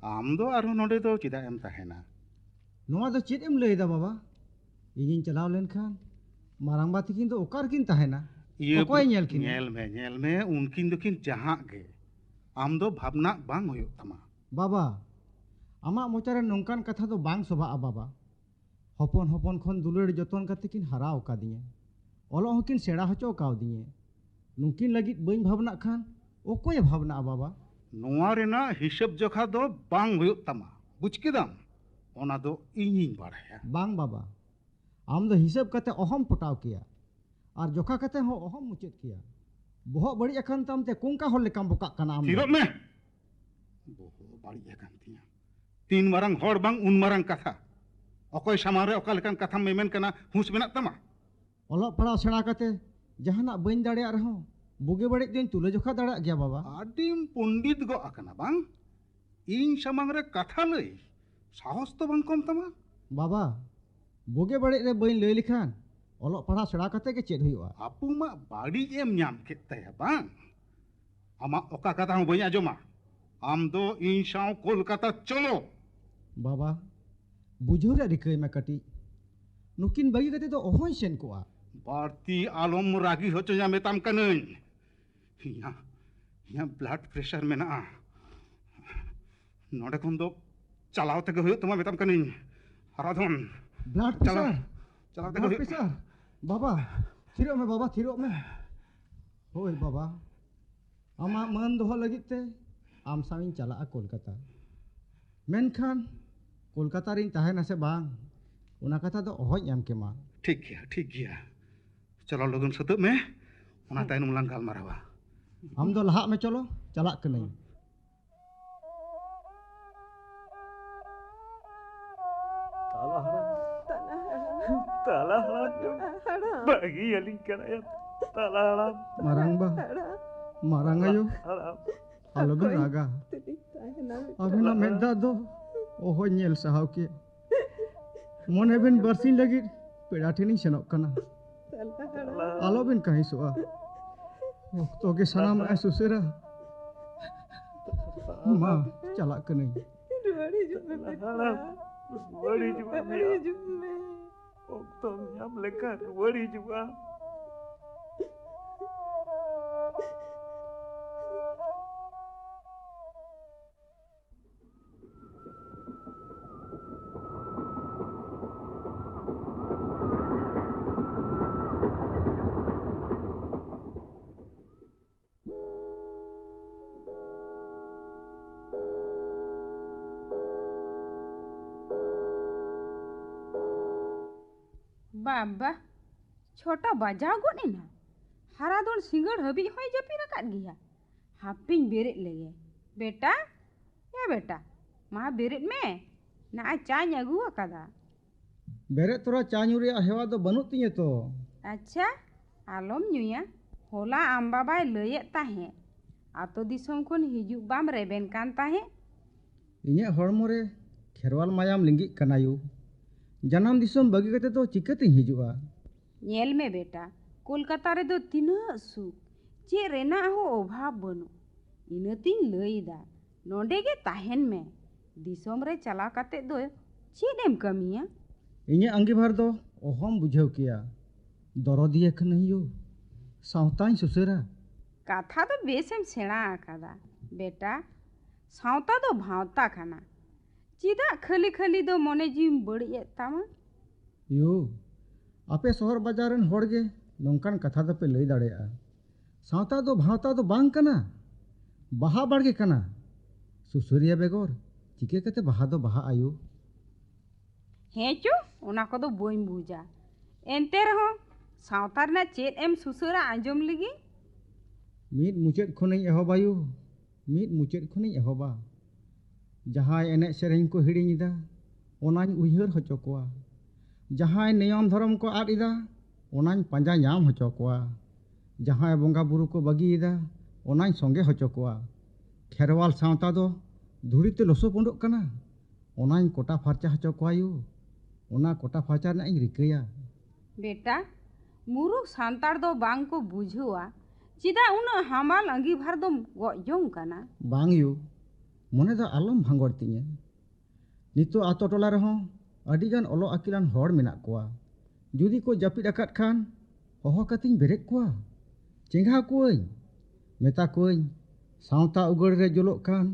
ᱟᱢ ᱫᱚ ᱟᱨᱦᱚᱸ ᱱᱚᱰᱮ ᱫᱚ ᱪᱮᱫᱟᱜ ᱮᱢ ᱛᱟᱦᱮᱱᱟ? ᱱᱚᱣᱟ ᱫᱚ ᱪᱮᱫ ᱮᱢ ᱞᱟᱹᱭᱮᱫᱟ ᱵᱟᱵᱟ? ᱤᱧᱤᱧ ᱪᱟᱞᱟᱣ ᱞᱮᱱᱠᱷᱟᱱ ᱢᱟᱨᱟᱝᱵᱟ ᱛᱤᱠᱤᱱ ᱫᱚ ᱚᱠᱟ ᱨᱮᱠᱤᱱ ᱛᱟᱦᱮᱱᱟ? ᱤᱭᱟᱹ, ᱚᱠᱚᱭ ᱧᱮᱞ ᱠᱤᱱᱟ? ᱧᱮᱞ ᱢᱮ, ᱧᱮᱞ ᱢᱮ, ᱩᱱᱠᱤᱱ ᱫᱚᱠᱤᱱ ᱡᱟᱦᱟᱸᱜ ᱜᱮ᱾ ᱟᱢ ᱫᱚ ᱵᱷᱟᱵᱽᱱᱟᱜ ᱵᱟᱝ ᱦᱩᱭᱩᱜ ᱛᱟᱢᱟ᱾ ᱵᱟᱵᱟ, ᱟᱢᱟᱜ ᱢᱚᱪᱟᱨᱮ ᱱᱚᱝᱠᱟᱱ ᱠᱟᱛᱷᱟ ᱫᱚ ᱵᱟᱝ ᱥᱚᱵᱷᱟᱜᱼᱟ ᱵᱟᱵᱟ᱾ ᱦᱚᱯᱚᱱ ᱦᱚᱯᱚᱱ ᱠᱷᱚᱱ ᱫᱩᱞᱟᱹᱲ ᱡᱚᱛᱚᱱ ᱠᱟᱛᱮ ᱠᱤᱱ ᱦᱟᱨᱟ ᱟᱠᱟᱫᱤᱧᱟ, ᱚᱞᱚᱜ ᱦᱚᱸᱠᱤᱱ ᱥᱮᱬᱟ ᱦᱚᱪᱚ ᱟᱠᱟᱣᱫᱤᱧᱟ᱾ ᱱᱩᱠᱤᱱ ᱞᱟᱹᱜᱤᱫ ᱵᱟᱹᱧ ᱵᱷᱟᱵᱽᱱᱟᱜ ᱠᱷᱟᱱ ᱚᱠᱚᱭᱮ ᱵᱷᱟᱵᱽᱱᱟᱜᱼᱟ ᱵᱟᱵᱟ? ᱱᱚᱣᱟ ᱨᱮᱱᱟᱜ ᱦᱤᱥᱟᱹᱵ ᱡᱚᱠᱷᱟ ᱫᱚ ᱵᱟᱝ ᱦᱩᱭᱩᱜ ᱛᱟᱢᱟ, ᱵᱩᱡᱽ ᱠᱮᱫᱟᱢ? ᱚᱱᱟ ᱫᱚ ᱤᱧᱤᱧ ᱵᱟᱲᱟᱭᱟ᱾ ᱵᱟᱝ ᱵᱟᱵᱟ, ᱟᱢ ᱫᱚ ᱦᱤᱥᱟᱹᱵ ᱠᱟᱛᱮ ᱚᱦᱚᱢ ᱯᱚᱴᱟᱣ ᱠᱮᱭᱟ, ᱟᱨ ᱡᱚᱠᱷᱟ ᱠᱟᱛᱮ ᱦᱚᱸ ᱚᱦᱚᱢ ᱢᱩᱪᱟᱹᱫ ᱠᱮᱭᱟ᱾ ᱵᱚᱦᱚᱜ ᱵᱟᱹᱲᱤᱡ ᱟᱠᱟᱱ ᱛᱟᱢ ᱛᱮ ᱠᱚᱝᱠᱟ ᱦᱚᱲ ᱞᱮᱠᱟᱢ ᱵᱚᱠᱟᱜ ᱠᱟᱱᱟ ᱟᱢ ᱫᱚ᱾ ᱛᱷᱤᱨᱚᱜ ᱢᱮ! ᱵᱚᱦᱚᱜ ᱵᱟᱹᱲᱤᱡ ᱟᱠᱟᱱ ᱛᱤᱧᱟ᱾ ᱛᱤᱱ ᱢᱟᱨᱟᱝ ᱦᱚᱲ ᱵᱟᱝ ᱩᱱ ᱢᱟᱨᱟᱝ ᱠᱟᱛᱷᱟ᱾ ᱚᱠᱚᱭ ᱥᱟᱢᱟᱝ ᱨᱮ ᱚᱠᱟ ᱞᱮᱠᱟᱱ ᱠᱟᱛᱷᱟᱢ ᱢᱮᱢᱮᱱ ᱠᱟᱱᱟ, ᱦᱩᱸᱥ ᱢᱮᱱᱟᱜ ᱛᱟᱢᱟ? ᱚᱞᱚᱜ ᱯᱟᱲᱦᱟᱣ ᱥᱮᱬᱟ ᱠᱟᱛᱮ ᱡᱟᱦᱟᱱᱟᱜ ᱵᱟᱹᱧ ᱫᱟᱲᱮᱭᱟᱜ ᱨᱮᱦᱚᱸ ᱵᱩᱜᱤ ᱵᱟᱹᱲᱤᱡ ᱫᱚᱧ ᱛᱩᱞᱟᱹ ᱡᱚᱠᱷᱟ ᱫᱟᱲᱮᱭᱟᱜ ᱜᱮᱭᱟ ᱵᱟᱵᱟ᱾ ᱟᱹᱰᱤᱢ ᱯᱚᱱᱰᱤᱛ ᱜᱚᱜ ᱟᱠᱟᱱᱟ ᱵᱟᱝ? ᱤᱧ ᱥᱟᱢᱟᱝ ᱨᱮ ᱠᱟᱛᱷᱟ ᱞᱟᱹᱭ ᱥᱟᱦᱚᱥ ᱫᱚ ᱵᱟᱝ ᱠᱚᱢ ᱛᱟᱢᱟ? ᱵᱟᱵᱟ, ᱵᱩᱜᱤ ᱵᱟᱹᱲᱤᱡ ᱨᱮ ᱵᱟᱹᱧ ᱞᱟᱹᱭ ᱞᱮᱠᱷᱟᱱ ᱚᱞᱚᱜ ᱯᱟᱲᱦᱟᱣ ᱥᱮᱬᱟ ᱠᱟᱛᱮ ᱜᱮ ᱪᱮᱫ ᱦᱩᱭᱩᱜᱼᱟ? ᱟᱯᱩ ᱢᱟ ᱵᱟᱹᱲᱤᱡ ᱮᱢ ᱧᱟᱢ ᱠᱮᱫ ᱛᱟᱭᱟ ᱵᱟᱝ? ᱟᱢᱟᱜ ᱚᱠᱟ ᱠᱟᱛᱷᱟ ᱦᱚᱸ ᱵᱟᱹᱧ ᱟᱸᱡᱚᱢᱟ᱾ ᱟᱢ ᱫᱚ ᱤᱧ ᱥᱟᱶ ᱠᱳᱞᱠᱟᱛᱟ ᱪᱚᱞᱚ᱾ ᱵᱟᱵᱟ, ᱵᱩᱡᱷᱟᱹᱣ ᱨᱮᱭᱟᱜ ᱨᱤᱠᱟᱹᱭ ᱢᱮ ᱠᱟᱹᱴᱤᱡ᱾ ᱱᱩᱠᱤᱱ ᱵᱟᱹᱜᱤ ᱠᱟᱛᱮ ᱫᱚ ᱚᱦᱚᱧ ᱥᱮᱱ ᱠᱚᱜᱼᱟ᱾ ᱵᱟᱹᱲᱛᱤ ᱟᱞᱚᱢ ᱨᱟᱹᱜᱤ ᱦᱚᱪᱚᱧᱟ ᱢᱮᱛᱟᱢ ᱠᱟᱹᱱᱟᱹᱧ᱾ ᱤᱧᱟᱹᱜ, ᱤᱧᱟᱹᱜ blood pressure ᱢᱮᱱᱟᱜᱼᱟ᱾ ᱱᱚᱰᱮ ᱠᱷᱚᱱ ᱫᱚ ᱪᱟᱞᱟᱣ ᱛᱮᱜᱮ ᱦᱩᱭᱩᱜ ᱛᱟᱢᱟ ᱢᱮᱛᱟᱢ ᱠᱟᱹᱱᱟᱹᱧ, ᱦᱟᱨᱟᱫᱷᱚᱱ᱾ Blood ᱪᱟᱞᱟᱣ, pressure? ᱪᱟᱞᱟᱣ ᱛᱮᱜᱮ blood ᱦᱩᱭᱩᱜ pressure? ᱵᱟᱵᱟ, ᱛᱷᱤᱨᱚᱜ ᱢᱮ ᱵᱟᱵᱟ, ᱛᱷᱤᱨᱚᱜ ᱢᱮ᱾ ᱦᱳᱭ ᱵᱟᱵᱟ, ᱟᱢᱟᱜ ᱢᱟᱹᱱ ᱫᱚᱦᱚ ᱞᱟᱹᱜᱤᱫ ᱛᱮ ᱟᱢ ᱥᱟᱶ ᱤᱧ ᱪᱟᱞᱟᱜᱼᱟ ᱠᱳᱞᱠᱟᱛᱟ᱾ ᱢᱮᱱᱠᱷᱟᱱ ᱠᱳᱞᱠᱟᱛᱟ ᱨᱤᱧ ᱛᱟᱦᱮᱱᱟ ᱥᱮ ᱵᱟᱝ, ᱚᱱᱟ ᱠᱟᱛᱷᱟ ᱫᱚ ᱚᱦᱚᱧ ᱮᱢ ᱠᱮᱢᱟ᱾ ᱴᱷᱤᱠ ᱜᱮᱭᱟ, ᱴᱷᱤᱠ ᱜᱮᱭᱟ᱾ ᱪᱚᱞᱚ ᱞᱚᱜᱚᱱ ᱥᱟᱹᱛᱟᱹᱜ ᱢᱮ, ᱚᱱᱟ ᱛᱟᱭᱱᱚᱢ ᱞᱟᱝ ᱜᱟᱞᱢᱟᱨᱟᱣᱟ᱾ ᱟᱢ ᱫᱚ ᱞᱟᱦᱟᱜ ᱢᱮ, ᱪᱚᱞᱚ, ᱪᱟᱞᱟᱜ ᱠᱟᱹᱱᱟᱹᱧ᱾ ᱛᱟᱞᱟ ᱦᱟᱲᱟᱢ᱾ ᱛᱟᱞᱟ ᱦᱟᱲᱟᱢ᱾ ᱛᱟᱞᱟ ᱦᱟᱲᱟᱢ ᱫᱚ ᱦᱟᱲᱟᱢ᱾ ᱵᱟᱹᱜᱤᱭᱟᱞᱤᱧ ᱠᱟᱱᱟᱭᱟ᱾ ᱛᱟᱞᱟ ᱦᱟᱲᱟᱢ᱾ ᱢᱟᱨᱟᱝ ᱵᱟ, ᱦᱟᱲᱟᱢ᱾ ᱢᱟᱨᱟᱝ ᱟᱭᱳ, ᱦᱟᱲᱟᱢ᱾ ᱟᱞᱚᱵᱤᱱ ᱚᱠᱚᱭ ᱨᱟᱜᱟ᱾ ᱛᱤᱱᱟᱹᱜ ᱛᱟᱦᱮᱱᱟ ᱢᱤᱫᱴᱟᱝ? ᱟᱹᱵᱤᱱᱟᱜ ᱢᱮᱫ ᱫᱟᱜ ᱫᱚ ᱚᱦᱚᱧ ᱧᱮᱞ ᱥᱟᱦᱟᱣ ᱠᱮᱭᱟ᱾ ᱢᱚᱱᱮ ᱵᱤᱱ, ᱵᱟᱨᱥᱤᱧ ᱞᱟᱹᱜᱤᱫ ᱯᱮᱲᱟ ᱴᱷᱮᱱᱤᱧ ᱥᱮᱱᱚᱜ ᱠᱟᱱᱟ᱾ ᱛᱟᱞᱟ ᱦᱟᱲᱟᱢ᱾ ᱟᱞᱚᱵᱤᱱ ᱠᱟᱹᱦᱤᱥᱚᱜᱼᱟ᱾ ᱚᱠᱛᱚ ᱜᱮ ᱥᱟᱱᱟᱢᱟᱜ ᱮ ᱥᱩᱥᱟᱹᱨᱟ᱾ ᱢᱟ, ᱪᱟᱞᱟᱜ ᱠᱟᱹᱱᱟᱹᱧ᱾ ᱨᱩᱣᱟᱹᱲ ᱦᱤᱡᱩᱜ ᱢᱮ, ᱛᱟᱞᱟ ᱵᱮᱴᱟ᱾ ᱦᱟᱲᱟᱢ, ᱨᱩᱣᱟᱹᱲ ᱦᱤᱡᱩᱜ ᱢᱮ᱾ ᱨᱩᱣᱟᱹᱲ ᱦᱤᱡᱩᱜ ᱢᱮ᱾ ᱚᱠᱛᱚᱢ ᱧᱟᱢ ᱞᱮᱠᱷᱟᱱ ᱨᱩᱣᱟᱹᱲ ᱦᱤᱡᱩᱜᱼᱟ᱾ ᱵᱟᱵᱟ, ᱪᱷᱚᱴᱟ ᱵᱟᱡᱟᱣ ᱜᱚᱫ ᱮᱱᱟ᱾ ᱦᱟᱨᱟ ᱫᱚᱱ ᱥᱤᱸᱜᱟᱹᱲ ᱦᱟᱹᱵᱤᱡ ᱦᱚᱸᱭ ᱡᱟᱹᱯᱤᱫ ᱟᱠᱟᱫ ᱜᱮᱭᱟ᱾ ᱦᱟᱯᱮᱧ ᱵᱮᱨᱮᱫ ᱞᱮᱜᱮ᱾ ᱵᱮᱴᱟ, ᱮ ᱵᱮᱴᱟ, ᱢᱟ ᱵᱮᱨᱮᱫ ᱢᱮ᱾ ᱱᱟᱜᱼᱟ ᱪᱟᱧ ᱟᱹᱜᱩ ᱟᱠᱟᱫᱟ᱾ ᱵᱮᱨᱮᱫ ᱛᱚᱨᱟ ᱪᱟ ᱧᱩ ᱨᱮᱭᱟᱜ ᱦᱮᱣᱟ ᱫᱚ ᱵᱟᱹᱱᱩᱜ ᱛᱤᱧᱟᱹ ᱛᱚ᱾ ᱟᱪᱪᱷᱟ, ᱟᱞᱚᱢ ᱧᱩᱭᱟ᱾ ᱦᱚᱞᱟ ᱟᱢ ᱵᱟᱵᱟᱭ ᱞᱟᱹᱭᱮᱫ ᱛᱟᱦᱮᱸᱫ, ᱟᱛᱳ ᱫᱤᱥᱚᱢ ᱠᱷᱚᱱ ᱦᱤᱡᱩᱜ ᱵᱟᱢ ᱨᱮᱵᱮᱱ ᱠᱟᱱ ᱛᱟᱦᱮᱸᱫ᱾ ᱤᱧᱟᱹᱜ ᱦᱚᱲᱢᱚ ᱨᱮ ᱠᱷᱮᱨᱣᱟᱞ ᱢᱟᱭᱟᱢ ᱞᱤᱸᱜᱤᱜ ᱠᱟᱱᱟ ᱭᱩ᱾ ᱡᱟᱱᱟᱢ ᱫᱤᱥᱚᱢ ᱵᱟᱹᱜᱤ ᱠᱟᱛᱮ ᱫᱚ ᱪᱤᱠᱟᱹᱛᱤᱧ ᱦᱤᱡᱩᱜᱼᱟ? ᱧᱮᱞ ᱢᱮ ᱵᱮᱴᱟ, ᱠᱳᱞᱠᱟᱛᱟ ᱨᱮᱫᱚ ᱛᱤᱱᱟᱹᱜ ᱥᱩᱠ, ᱪᱮᱫ ᱨᱮᱱᱟᱜ ᱦᱚᱸ ᱚᱵᱷᱟᱵᱽ ᱵᱟᱹᱱᱩᱜ᱾ ᱤᱱᱟᱹᱛᱤᱧ ᱞᱟᱹᱭᱫᱟ, ᱱᱚᱸᱰᱮ ᱜᱮ ᱛᱟᱦᱮᱱ ᱢᱮ᱾ ᱫᱤᱥᱚᱢ ᱨᱮ ᱪᱟᱞᱟᱣ ᱠᱟᱛᱮ ᱫᱚ ᱪᱮᱫ ᱮᱢ ᱠᱟᱹᱢᱤᱭᱟ? ᱤᱧᱟᱹᱜ ᱟᱸᱜᱤᱵᱷᱟᱨ ᱫᱚ ᱚᱦᱚᱢ ᱵᱩᱡᱷᱟᱹᱣ ᱠᱮᱭᱟ᱾ ᱫᱚᱨᱚᱫᱤᱭᱟᱹ ᱠᱟᱹᱱᱟᱹᱧ ᱭᱩ, ᱥᱟᱶᱛᱟᱧ ᱥᱩᱥᱟᱹᱨᱟ᱾ ᱠᱟᱛᱷᱟ ᱫᱚ ᱵᱮᱥᱮᱢ ᱥᱮᱬᱟ ᱟᱠᱟᱫᱟ ᱵᱮᱴᱟ᱾ ᱥᱟᱶᱛᱟ ᱫᱚ ᱵᱷᱟᱶᱛᱟ ᱠᱟᱱᱟ᱾ ᱪᱮᱫᱟᱜ ᱠᱷᱟᱹᱞᱤ ᱠᱷᱟᱹᱞᱤ ᱫᱚ ᱢᱚᱱᱮ ᱡᱤᱣᱤᱢ ᱵᱟᱹᱲᱤᱡ ᱮᱫ ᱛᱟᱢᱟ? ᱭᱩ, ᱟᱯᱮ ᱥᱚᱦᱚᱨ ᱵᱟᱡᱟᱨ ᱨᱮᱱ ᱦᱚᱲ ᱜᱮ ᱱᱚᱝᱠᱟᱱ ᱠᱟᱛᱷᱟ ᱫᱚᱯᱮ ᱞᱟᱹᱭ ᱫᱟᱲᱮᱭᱟᱜᱼᱟ᱾ ᱥᱟᱶᱛᱟ ᱫᱚ ᱵᱷᱟᱶᱛᱟ ᱫᱚ ᱵᱟᱝ ᱠᱟᱱᱟ, ᱵᱟᱦᱟ ᱵᱟᱲᱜᱮ ᱠᱟᱱᱟ᱾ ᱥᱩᱥᱟᱹᱨᱤᱭᱟᱹ ᱵᱮᱜᱚᱨ ᱪᱤᱠᱟᱹ ᱠᱟᱛᱮ ᱵᱟᱦᱟ ᱫᱚ ᱵᱟᱦᱟᱜᱼᱟ ᱭᱩ? ᱦᱮᱸ ᱪᱚ, ᱚᱱᱟ ᱠᱚᱫᱚ ᱵᱟᱹᱧ ᱵᱩᱡᱟ᱾ ᱮᱱᱛᱮ ᱨᱮᱦᱚᱸ ᱥᱟᱶᱛᱟ ᱨᱮᱱᱟᱜ ᱪᱮᱫ ᱮᱢ ᱥᱩᱥᱟᱹᱨᱟ, ᱟᱸᱡᱚᱢ ᱞᱮᱜᱮ᱾ ᱢᱤᱫ ᱢᱩᱪᱟᱹᱫ ᱠᱷᱚᱱᱤᱧ ᱮᱦᱚᱵᱟ ᱭᱩ, ᱢᱤᱫ ᱢᱩᱪᱟᱹᱫ ᱠᱷᱚᱱᱤᱧ ᱮᱦᱚᱵᱟ᱾ ᱡᱟᱦᱟᱸᱭ ᱮᱱᱮᱡ ᱥᱮᱨᱮᱧ ᱠᱚ ᱦᱤᱲᱤᱧ ᱮᱫᱟ, ᱚᱱᱟᱧ ᱩᱭᱦᱟᱹᱨ ᱦᱚᱪᱚ ᱠᱚᱣᱟ᱾ ᱡᱟᱦᱟᱸᱭ ᱱᱤᱭᱚᱢ ᱫᱷᱚᱨᱚᱢ ᱠᱚ ᱟᱫ ᱮᱫᱟ, ᱚᱱᱟᱧ ᱯᱟᱸᱡᱟ ᱧᱟᱢ ᱦᱚᱪᱚ ᱠᱚᱣᱟ᱾ ᱡᱟᱦᱟᱸᱭ ᱵᱚᱸᱜᱟ ᱵᱩᱨᱩ ᱠᱚ ᱵᱟᱹᱜᱤᱭᱮᱫᱟ, ᱚᱱᱟᱧ ᱥᱚᱸᱜᱮ ᱦᱚᱪᱚ ᱠᱚᱣᱟ᱾ ᱠᱷᱮᱨᱣᱟᱞ ᱥᱟᱶᱛᱟ ᱫᱚ ᱫᱷᱩᱲᱤ ᱛᱮ ᱞᱚᱥᱚᱯᱚᱸᱰᱚᱜ ᱠᱟᱱᱟ, ᱚᱱᱟᱧ ᱠᱚᱴᱟ ᱯᱷᱟᱨᱪᱟ ᱦᱚᱪᱚ ᱠᱚᱣᱟ ᱭᱳ᱾ ᱚᱱᱟ ᱠᱚᱴᱟ ᱯᱷᱟᱨᱪᱟ ᱨᱮᱱᱟᱜ ᱤᱧ ᱨᱤᱠᱟᱹᱭᱟ᱾ ᱵᱮᱴᱟ, ᱢᱩᱨᱩᱠᱷ ᱥᱟᱱᱛᱟᱲ ᱫᱚ ᱵᱟᱝ ᱠᱚ ᱵᱩᱡᱷᱟᱹᱣᱟ, ᱪᱮᱫᱟᱜ ᱩᱱᱟᱹᱜ ᱦᱟᱢᱟᱞ ᱟᱺᱜᱤᱵᱷᱟᱨ ᱫᱚᱢ ᱜᱚᱜ ᱡᱚᱝ ᱠᱟᱱᱟ? ᱵᱟᱝ ᱭᱳ, ᱢᱚᱱᱮ ᱫᱚ ᱟᱞᱚᱢ ᱵᱷᱟᱸᱜᱚᱲ ᱛᱤᱧᱟᱹ᱾ ᱱᱤᱛᱚᱜ ᱟᱛᱳ ᱴᱚᱞᱟ ᱨᱮᱦᱚᱸ ᱟᱹᱰᱤ ᱜᱟᱱ ᱚᱞᱚᱜ ᱟᱹᱠᱤᱞᱟᱱ ᱦᱚᱲ ᱢᱮᱱᱟᱜ ᱠᱚᱣᱟ᱾ ᱡᱩᱫᱤ ᱠᱚ ᱡᱟᱹᱯᱤᱫ ᱟᱠᱟᱫ ᱠᱷᱟᱱ, ᱦᱚᱦᱚ ᱠᱟᱛᱮᱧ ᱵᱮᱨᱮᱫ ᱠᱚᱣᱟ, ᱪᱮᱸᱜᱷᱟᱣ ᱠᱚᱣᱟᱹᱧ, ᱢᱮᱛᱟ ᱠᱚᱣᱟᱹᱧ, ᱥᱟᱶᱛᱟ ᱩᱜᱟᱹᱲ ᱨᱮ ᱡᱩᱞᱩᱜ ᱠᱟᱱ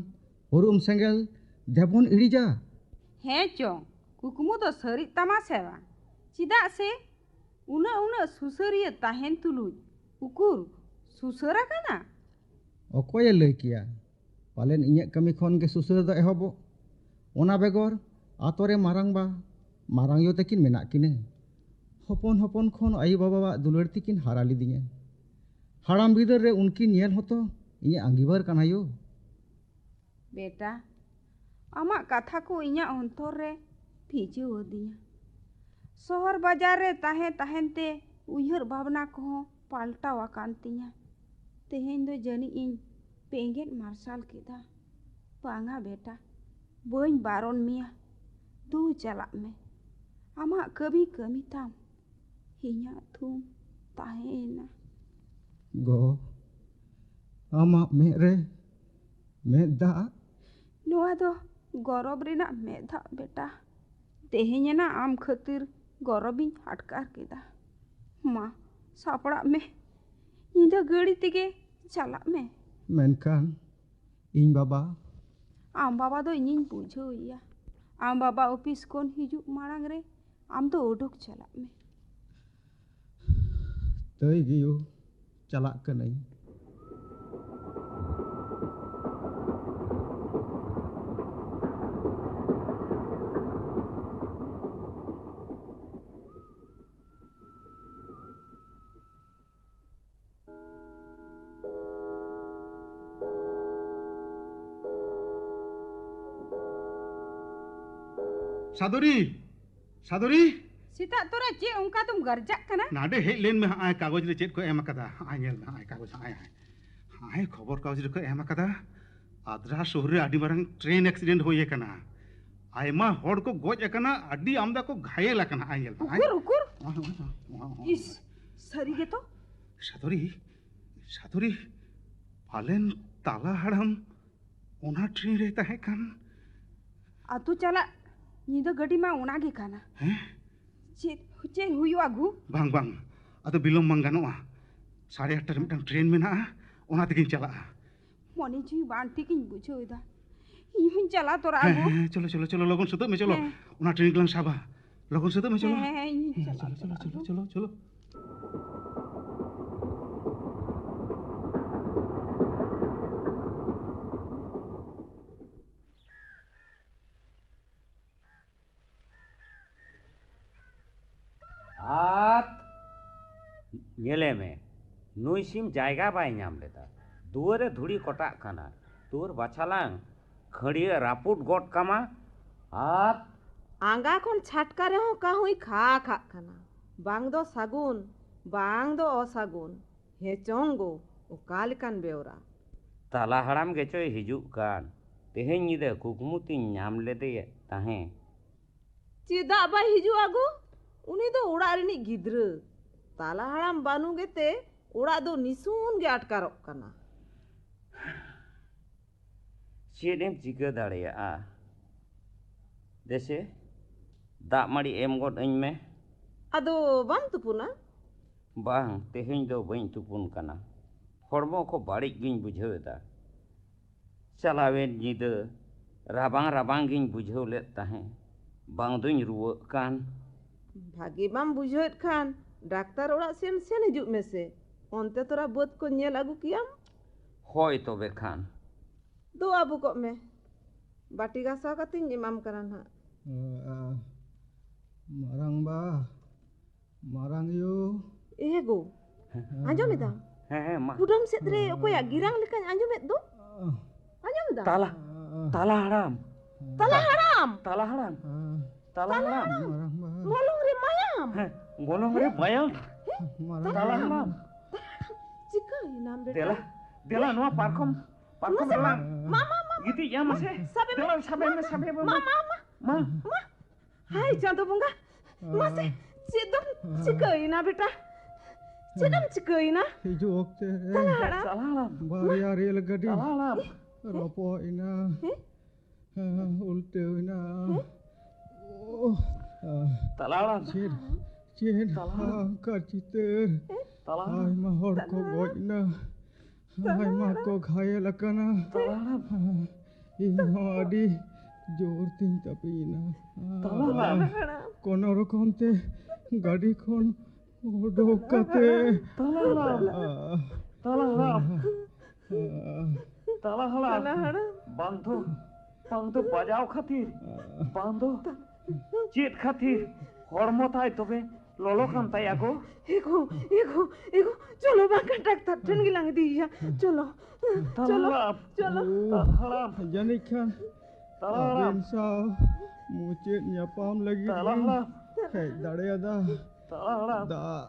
ᱩᱨᱩᱢ ᱥᱮᱸᱜᱮᱞ ᱫᱮᱵᱚᱱ ᱤᱲᱤᱡᱟ᱾ ᱦᱮᱸ ᱪᱚᱝ, ᱠᱩᱠᱢᱩ ᱫᱚ ᱥᱟᱹᱨᱤᱜ ᱛᱟᱢᱟ ᱥᱮ ᱵᱟᱝ? ᱪᱮᱫᱟᱜ ᱥᱮ ᱩᱱᱟᱹᱜ ᱩᱱᱟᱹᱜ ᱥᱩᱥᱟᱹᱨᱤᱭᱟᱹ ᱛᱟᱦᱮᱱ ᱛᱩᱞᱩᱡ ᱩᱠᱩᱨ ᱥᱩᱥᱟᱹᱨ ᱟᱠᱟᱱᱟ? ᱚᱠᱚᱭᱮ ᱞᱟᱹᱭ ᱠᱮᱭᱟ? ᱯᱟᱞᱮᱱ ᱤᱧᱟᱹᱜ ᱠᱟᱹᱢᱤ ᱠᱷᱚᱱ ᱜᱮ ᱥᱩᱥᱟᱹᱨ ᱫᱚ ᱮᱦᱚᱵᱚᱜ᱾ ᱚᱱᱟ ᱵᱮᱜᱚᱨ ᱟᱛᱳ ᱨᱮ ᱢᱟᱨᱟᱝᱵᱟ, ᱢᱟᱨᱟᱝ ᱭᱳ ᱛᱟᱹᱠᱤᱱ ᱢᱮᱱᱟᱜ ᱠᱤᱱᱟᱹ᱾ ᱦᱚᱯᱚᱱ ᱦᱚᱯᱚᱱ ᱠᱷᱚᱱ ᱟᱭᱳ ᱵᱟᱵᱟᱣᱟᱜ ᱫᱩᱞᱟᱹᱲ ᱛᱮᱠᱤᱱ ᱦᱟᱨᱟ ᱞᱤᱫᱤᱧᱟ᱾ ᱦᱟᱲᱟᱢ ᱵᱤᱫᱟᱹᱞ ᱨᱮ ᱩᱱᱠᱤᱱ ᱧᱮᱞ ᱦᱚᱸᱛᱚ ᱤᱧᱟᱹᱜ ᱟᱺᱜᱤᱵᱷᱟᱨ ᱠᱟᱱᱟ ᱭᱳ᱾ ᱵᱮᱴᱟ, ᱟᱢᱟᱜ ᱠᱟᱛᱷᱟ ᱠᱚ ᱤᱧᱟᱹᱜ ᱚᱱᱛᱚᱨ ᱨᱮ ᱵᱷᱤᱡᱟᱹᱣ ᱟᱹᱫᱤᱧᱟ᱾ ᱥᱚᱦᱚᱨ ᱵᱟᱡᱟᱨ ᱨᱮ ᱛᱟᱦᱮᱸ ᱛᱟᱦᱮᱸ ᱛᱮ ᱩᱭᱦᱟᱹᱨ ᱵᱷᱟᱵᱽᱱᱟ ᱠᱚᱦᱚᱸ ᱯᱟᱞᱴᱟᱣ ᱟᱠᱟᱱ ᱛᱤᱧᱟ᱾ ᱛᱮᱦᱮᱧ ᱫᱚ ᱡᱟᱹᱱᱤᱡ ᱤᱧ ᱵᱮᱸᱜᱮᱫ ᱢᱟᱨᱥᱟᱞ ᱠᱮᱫᱟ᱾ ᱵᱟᱝᱟ ᱵᱮᱴᱟ, ᱵᱟᱹᱧ ᱵᱟᱨᱚᱱ ᱢᱮᱭᱟ᱾ ᱫᱩ ᱪᱟᱞᱟᱜ ᱢᱮ᱾ ᱟᱢᱟᱜ ᱠᱟᱹᱢᱤ ᱠᱟᱹᱢᱤ ᱛᱟᱢ, ᱤᱧᱟᱹᱜ ᱛᱷᱩᱢ ᱛᱟᱦᱮᱸᱭᱮᱱᱟ᱾ ᱜᱚ, ᱟᱢᱟᱜ ᱢᱮᱫ ᱨᱮ ᱢᱮᱫ ᱫᱟᱜ? ᱱᱚᱣᱟ ᱫᱚ ᱜᱚᱨᱚᱵ ᱨᱮᱱᱟᱜ ᱢᱮᱫ ᱫᱟᱜ ᱵᱮᱴᱟ᱾ ᱛᱮᱦᱮᱧ ᱮᱱᱟᱜ ᱟᱢ ᱠᱷᱟᱹᱛᱤᱨ ᱜᱚᱨᱚᱵᱤᱧ ᱟᱴᱠᱟᱨ ᱠᱮᱫᱟ᱾ ᱢᱟ, ᱥᱟᱯᱲᱟᱜ ᱢᱮ, ᱧᱤᱫᱟᱹ ᱜᱟᱹᱲᱤ ᱛᱮᱜᱮ ᱪᱟᱞᱟᱜ ᱢᱮ᱾ ᱢᱮᱱᱠᱷᱟᱱ ᱤᱧ ᱵᱟᱵᱟ? ᱟᱢ ᱵᱟᱵᱟ ᱫᱚ ᱤᱧᱤᱧ ᱵᱩᱡᱷᱟᱹᱣ ᱮᱭᱟ᱾ ᱟᱢ ᱵᱟᱵᱟ ᱚᱯᱷᱤᱥ ᱠᱷᱚᱱ ᱦᱤᱡᱩᱜ ᱢᱟᱲᱟᱝ ᱨᱮ ᱟᱢ ᱫᱚ ᱩᱰᱩᱠ ᱪᱟᱞᱟᱜ ᱢᱮ᱾ ᱛᱟᱹᱭ ᱜᱮᱭᱳ, ᱪᱟᱞᱟᱜ ᱠᱟᱹᱱᱟᱹᱧ᱾ ᱥᱟᱫᱚᱨᱤ! ᱥᱟᱫᱚᱨᱤ! ᱥᱮᱛᱟᱜ ᱛᱚᱨᱟ ᱪᱮᱫ ᱚᱱᱠᱟ ᱫᱚᱢ ᱜᱟᱨᱡᱟᱜ ᱠᱟᱱᱟ? ᱱᱟᱰᱮ ᱦᱮᱡ ᱞᱮᱱ ᱢᱮ, ᱦᱟᱸᱜ ᱠᱟᱜᱚᱡᱽ ᱨᱮ ᱪᱮᱫ ᱠᱚ ᱮᱢ ᱟᱠᱟᱫᱟ, ᱦᱟᱸᱜ ᱧᱮᱞ ᱢᱮ, ᱦᱟᱸᱜ ᱠᱟᱜᱚᱡᱽ, ᱦᱟᱸᱜ ᱦᱟᱸᱜ ᱠᱷᱚᱵᱚᱨ ᱠᱟᱜᱚᱡᱽ ᱨᱮᱠᱚ ᱮᱢ ᱟᱠᱟᱫᱟ᱾ ᱟᱫᱽᱨᱟ ᱥᱩᱨ ᱨᱮ ᱟᱹᱰᱤ ᱢᱟᱨᱟᱝ ᱴᱨᱮᱱ ᱮᱠᱥᱤᱰᱮᱱᱴ ᱦᱩᱭ ᱟᱠᱟᱱᱟ, ᱟᱭᱢᱟ ᱦᱚᱲ ᱠᱚ ᱜᱚᱡ ᱟᱠᱟᱱᱟ, ᱟᱹᱰᱤ ᱟᱢᱫᱟ ᱠᱚ ᱜᱷᱟᱭᱮᱞ ᱟᱠᱟᱱᱟ᱾ ᱦᱟᱸᱜ ᱧᱮᱞ ᱢᱮ, ᱦᱟᱸᱜ᱾ ᱩᱠᱩᱨ, ᱩᱠᱩᱨ᱾ ᱤᱥ, ᱥᱟᱹᱨᱤ ᱜᱮᱛᱚ᱾ ᱥᱟᱫᱚᱨᱤ, ᱥᱟᱫᱚᱨᱤ, ᱯᱟᱞᱮᱱ ᱛᱟᱞᱟ ᱦᱟᱲᱟᱢ ᱚᱱᱟ ᱴᱨᱮᱱ ᱨᱮ ᱛᱟᱦᱮᱸ ᱠᱟᱱ᱾ ᱟᱛᱳ ᱪᱟᱞᱟᱜ ᱧᱤᱫᱟᱹ ᱜᱟᱹᱰᱤ ᱢᱟ ᱚᱱᱟ ᱜᱮ ᱠᱟᱱᱟ᱾ ᱦᱮᱸ? ᱪᱮᱫ, ᱪᱮᱫ ᱦᱩᱭᱩᱜᱼᱟ ᱜᱩ? ᱵᱟᱝ, ᱵᱟᱝ, ᱟᱫᱚ ᱵᱤᱞᱚᱢ ᱵᱟᱝ ᱜᱟᱱᱚᱜᱼᱟ᱾ ᱥᱟᱲᱮ ᱟᱴᱴᱟ ᱨᱮ ᱢᱤᱫᱴᱟᱝ ᱴᱨᱮᱱ ᱢᱮᱱᱟᱜᱼᱟ, ᱚᱱᱟ ᱛᱮᱜᱤᱧ ᱪᱟᱞᱟᱜᱼᱟ᱾ ᱢᱚᱱᱮ ᱡᱤᱣᱤ ᱵᱟᱝ ᱴᱷᱤᱠᱤᱧ ᱵᱩᱡᱷᱟᱹᱣ ᱮᱫᱟ, ᱤᱧ ᱦᱚᱸᱧ ᱪᱟᱞᱟᱣ ᱛᱚᱨᱟᱜᱼᱟ ᱦᱮᱸ, ᱜᱩ᱾ ᱦᱮᱸ, ᱦᱮᱸ, ᱪᱚᱞᱚ, ᱪᱚᱞᱚ, ᱪᱚᱞᱚ, ᱞᱚᱜᱚᱱ ᱥᱟᱹᱛᱟᱹᱜ ᱢᱮ, ᱪᱚᱞᱚ᱾ ᱦᱮᱸ᱾ ᱚᱱᱟ ᱴᱨᱮᱱ ᱜᱮᱞᱟᱝ ᱥᱟᱵᱟ, ᱞᱚᱜᱚᱱ ᱥᱟᱹᱛᱟᱹᱜ ᱢᱮ, ᱪᱚᱞᱚ᱾ ᱦᱮᱸ, ᱦᱮᱸ, ᱤᱧ ᱦᱮᱸ, ᱪᱟᱞᱟᱣ ᱪᱚᱞᱚ, ᱪᱚᱞᱚ, ᱛᱚᱨᱟᱜᱼᱟ ᱪᱚᱞᱚ, ᱜᱩ᱾ ᱪᱚᱞᱚ, ᱪᱚᱞᱚ᱾ ᱟᱛ! ᱧᱮᱞᱮ ᱢᱮ, ᱱᱩᱭ ᱥᱤᱢ ᱡᱟᱭᱜᱟ ᱵᱟᱭ ᱧᱟᱢ ᱞᱮᱫᱟ᱾ ᱫᱩᱣᱟᱹᱨ ᱨᱮ ᱫᱷᱩᱲᱤ ᱠᱚᱴᱟᱜ ᱠᱟᱱᱟ᱾ ᱛᱳᱨ ᱵᱟᱪᱷᱟᱞᱟᱝ ᱠᱷᱟᱹᱲᱭᱟᱹ ᱨᱟᱹᱯᱩᱫ ᱜᱚᱫ ᱠᱟᱢᱟ᱾ ᱟᱛ! ᱟᱸᱜᱟ ᱠᱷᱚᱱ ᱪᱷᱟᱴᱠᱟ ᱨᱮᱦᱚᱸ ᱠᱟᱹᱦᱩᱭ ᱠᱷᱟ ᱠᱷᱟᱜ ᱠᱟᱱᱟ᱾ ᱵᱟᱝ ᱫᱚ ᱥᱟᱹᱜᱩᱱ, ᱵᱟᱝ ᱫᱚ ᱚᱥᱟᱹᱜᱩᱱ᱾ ᱦᱮᱸ ᱪᱚᱝ ᱜᱳ, ᱚᱠᱟ ᱞᱮᱠᱟᱱ ᱵᱮᱣᱨᱟ? ᱛᱟᱞᱟ ᱦᱟᱲᱟᱢ ᱜᱮᱪᱚᱭ ᱦᱤᱡᱩᱜ ᱠᱟᱱ᱾ ᱛᱮᱦᱮᱧ ᱧᱤᱫᱟᱹ ᱠᱩᱠᱢᱩ ᱛᱤᱧ ᱧᱟᱢ ᱞᱮᱫᱮᱭᱟ ᱛᱟᱦᱮᱸ᱾ ᱪᱮᱫᱟᱜ ᱵᱟᱭ ᱦᱤᱡᱩᱜᱼᱟ ᱜᱳ? ᱩᱱᱤ ᱫᱚ ᱚᱲᱟᱜ ᱨᱤᱱᱤᱡ ᱜᱤᱫᱽᱨᱟᱹ᱾ ᱛᱟᱞᱟ ᱦᱟᱲᱟᱢ ᱵᱟᱹᱱᱩ ᱜᱮᱛᱮ ᱚᱲᱟᱜ ᱫᱚ ᱱᱤᱥᱩᱱ ᱜᱮ ᱟᱴᱠᱟᱨᱚᱜ ᱠᱟᱱᱟ᱾ ᱪᱮᱫ ᱮᱢ ᱪᱤᱠᱟᱹ ᱫᱟᱲᱮᱭᱟᱜᱼᱟ? ᱫᱮᱥᱮ, ᱫᱟᱜ ᱢᱟᱹᱲᱤ ᱮᱢ ᱜᱚᱫ ᱟᱹᱧ ᱢᱮ᱾ ᱟᱫᱚ ᱵᱟᱢ ᱛᱩᱯᱩᱱᱟ? ᱵᱟᱝ, ᱛᱮᱦᱮᱧ ᱫᱚ ᱵᱟᱹᱧ ᱛᱩᱯᱩᱱ ᱠᱟᱱᱟ᱾ ᱦᱚᱲᱢᱚ ᱠᱚ ᱵᱟᱹᱲᱤᱡ ᱜᱤᱧ ᱵᱩᱡᱷᱟᱹᱣ ᱮᱫᱟ᱾ ᱪᱟᱞᱟᱣᱮᱱ ᱧᱤᱫᱟᱹ ᱨᱟᱵᱟᱝ ᱨᱟᱵᱟᱝ ᱜᱤᱧ ᱵᱩᱡᱷᱟᱹᱣ ᱞᱮᱫ ᱛᱟᱦᱮᱸ᱾ ᱵᱟᱝ ᱫᱩᱧ ᱨᱩᱣᱟᱹᱜ ᱠᱟᱱ᱾ ᱵᱷᱟᱜᱮ ᱵᱟᱢ ᱵᱩᱡᱷᱟᱹᱣᱮᱫ ᱠᱷᱟᱱ ᱰᱟᱠᱛᱟᱨ ᱚᱲᱟᱜ ᱥᱮᱱ ᱥᱮᱱ ᱦᱤᱡᱩᱜ ᱢᱮᱥᱮ᱾ ᱚᱱᱛᱮ ᱛᱚᱨᱟ ᱵᱟᱹᱫᱽ ᱠᱚ ᱧᱮᱞ ᱟᱹᱜᱩ ᱠᱮᱭᱟᱢ᱾ ᱦᱳᱭ ᱛᱚᱵᱮ ᱠᱷᱟᱱ᱾ ᱫᱩ ᱟᱹᱵᱩ ᱠᱚᱜ ᱢᱮ᱾ ᱵᱟᱹᱴᱤ ᱜᱷᱟᱥᱟᱣ ᱠᱟᱛᱮᱧ ᱮᱢᱟᱢ ᱠᱟᱱᱟ ᱱᱟᱦᱟᱜ᱾ ᱢᱟᱨᱟᱝ ᱵᱟ, ᱢᱟᱨᱟᱝ ᱭᱳ᱾ ᱮ ᱜᱳ, ᱟᱸᱡᱚᱢ ᱮᱫᱟᱢ? ᱦᱮᱸ, ᱦᱮᱸ, ᱢᱟ᱾ ᱠᱩᱰᱟᱹᱢ ᱥᱮᱫ ᱨᱮ ᱚᱠᱚᱭᱟᱜ ᱜᱤᱨᱟᱝ ᱞᱮᱠᱟᱧ ᱟᱸᱡᱚᱢᱮᱫ ᱫᱚ? ᱟᱸᱡᱚᱢ ᱮᱫᱟᱢ? ᱛᱟᱞᱟ, ᱛᱟᱞᱟ ᱦᱟᱲᱟᱢ᱾ ᱛᱟᱞᱟ ᱦᱟᱲᱟᱢ? ᱛᱟᱞᱟ ᱦᱟᱲᱟᱢ᱾ ᱛᱟᱞᱟ ᱦᱟᱲᱟᱢ᱾ ᱢᱟᱨᱟᱝ ᱵᱟ᱾ ᱢᱚᱞᱚᱝ ᱨᱮ ᱢᱟ ᱦᱮᱸ, ᱜᱚᱱᱚᱝ ᱨᱮ ᱢᱟᱭᱟᱢ᱾ ᱢᱟᱨᱟᱝ ᱛᱟᱞᱟ ᱦᱟᱲᱟᱢ᱾ ᱪᱤᱠᱟᱹᱭᱮᱱᱟᱢ ᱵᱮᱴᱟ? ᱫᱮᱞᱟ, ᱫᱮᱞᱟ, ᱱᱚᱣᱟ ᱯᱟᱨᱠᱚᱢ, ᱯᱟᱨᱠᱚᱢ ᱢᱟᱥᱮ, ᱨᱮᱞᱟᱝ ᱢᱟ, ᱢᱟ, ᱢᱟ, ᱢᱟ᱾ ᱜᱤᱛᱤᱡ ᱭᱟ ᱢᱟᱥᱮ᱾ ᱥᱟᱵᱮ ᱢᱮ, ᱫᱮᱞᱟ, ᱥᱟᱵᱮ ᱢᱟ, ᱢᱮ, ᱢᱟ, ᱥᱟᱵᱮ ᱢᱮ, ᱢᱟ, ᱢᱟ᱾ ᱢᱟ, ᱢᱟ, ᱢᱟ᱾ ᱦᱟᱭ ᱪᱟᱸᱫᱚ ᱵᱚᱸᱜᱟ, ᱢᱟᱥᱮ, ᱪᱮᱫ ᱫᱚᱢ ᱪᱤᱠᱟᱹᱭᱮᱱᱟ ᱵᱮᱴᱟ? ᱪᱮᱫ ᱮᱢ ᱪᱤᱠᱟᱹᱭᱮᱱᱟ? ᱦᱤᱡᱩᱜ ᱚᱠᱛᱮ ᱛᱟᱞᱟ ᱦᱟᱲᱟᱢ᱾ ᱛᱟᱞᱟ ᱦᱟᱲᱟᱢ᱾ ᱵᱟᱨᱭᱟ ᱨᱮᱞ ᱜᱟᱹᱰᱤ ᱛᱟᱞᱟ ᱦᱟᱲᱟᱢ᱾ ᱨᱚᱯᱚᱜ ᱮᱱᱟ᱾ ᱦᱮᱸ? ᱦᱮᱸ, ᱩᱞᱴᱟᱹᱣ ᱮᱱᱟ᱾ ᱦᱮᱸ? ᱳᱦ, ᱟᱦ, ᱛᱟᱞᱟ ᱦᱟᱲᱟᱢ᱾ ᱪᱮᱫ, ᱪᱮᱫ ᱛᱟᱞᱟ ᱦᱟᱲᱟᱢ᱾ ᱦᱟᱦᱟᱲᱟᱜ ᱪᱤᱛᱟᱹᱨ᱾ ᱛᱟᱞᱟ ᱦᱟᱲᱟᱢ᱾ ᱟᱭᱢᱟ ᱦᱚᱲ ᱠᱚ ᱛᱟᱞᱟ ᱜᱚᱡ ᱦᱟᱲᱟᱢ᱾ ᱮᱱᱟ᱾ ᱛᱟᱞᱟ ᱟᱭᱢᱟ ᱦᱟᱲᱟᱢ᱾ ᱠᱚ ᱜᱷᱟᱭᱮᱞ ᱟᱠᱟᱱᱟ᱾ ᱛᱟᱞᱟ ᱦᱟᱲᱟᱢ᱾ ᱤᱧ ᱦᱚᱸ ᱟᱹᱰᱤ ᱡᱳᱨ ᱛᱤᱧ ᱛᱟᱹᱯᱤᱧ ᱮᱱᱟ᱾ ᱛᱟᱞᱟ ᱦᱟᱲᱟᱢ᱾ ᱠᱳᱱᱳ ᱨᱚᱠᱚᱢ ᱛᱮ ᱜᱟᱹᱰᱤ ᱠᱷᱚᱱ ᱩᱰᱩᱠ ᱠᱟᱛᱮ᱾ ᱛᱟᱞᱟ ᱦᱟᱲᱟᱢ᱾ ᱟᱦ, ᱛᱟᱞᱟ ᱦᱟᱲᱟᱢ᱾ ᱛᱟᱞᱟ ᱦᱟᱲᱟᱢ᱾ ᱛᱟᱞᱟ ᱦᱟᱲᱟᱢ᱾ ᱵᱟᱝ ᱫᱚ, ᱵᱟᱝ ᱫᱚ ᱵᱟᱡᱟᱣ ᱠᱷᱟᱹᱛᱤᱨ, ᱵᱟᱝ ᱫᱚ ᱪᱮᱫ ᱠᱷᱟᱹᱛᱤᱨ ᱦᱚᱲᱢᱚ ᱛᱟᱭ ᱛᱚᱵᱮ ᱞᱚᱞᱚ ᱠᱟᱱ ᱛᱟᱭᱟ ᱜᱚ? ᱮᱜᱳ, ᱮᱜᱳ, ᱮᱜᱳ, ᱪᱚᱞᱚ ᱵᱟᱝᱠᱷᱟᱱ ᱰᱟᱠᱛᱟᱨ ᱴᱷᱮᱱ ᱜᱮᱞᱟᱝ ᱤᱫᱤᱭᱮᱭᱟ᱾ ᱪᱚᱞᱚ, ᱛᱟᱞᱟ ᱪᱚᱞᱚ, ᱦᱟᱲᱟᱢ᱾ ᱪᱚᱞᱚ᱾ ᱛᱟᱞᱟ ᱦᱟᱲᱟᱢ᱾ ᱡᱟᱹᱱᱤᱡ ᱠᱷᱟᱱ ᱛᱟᱞᱟ ᱦᱟᱲᱟᱢ᱾ ᱟᱵᱮᱱ ᱥᱟᱶ ᱢᱩᱪᱟᱹᱫ ᱧᱟᱯᱟᱢ ᱞᱟᱹᱜᱤᱫ ᱛᱟᱞᱟ ᱞᱤᱧ ᱦᱟᱲᱟᱢ᱾ ᱦᱮᱡ ᱫᱟᱲᱮᱭᱟᱫᱟ᱾ ᱛᱟᱞᱟ ᱦᱟᱲᱟᱢ᱾ ᱫᱟᱜ,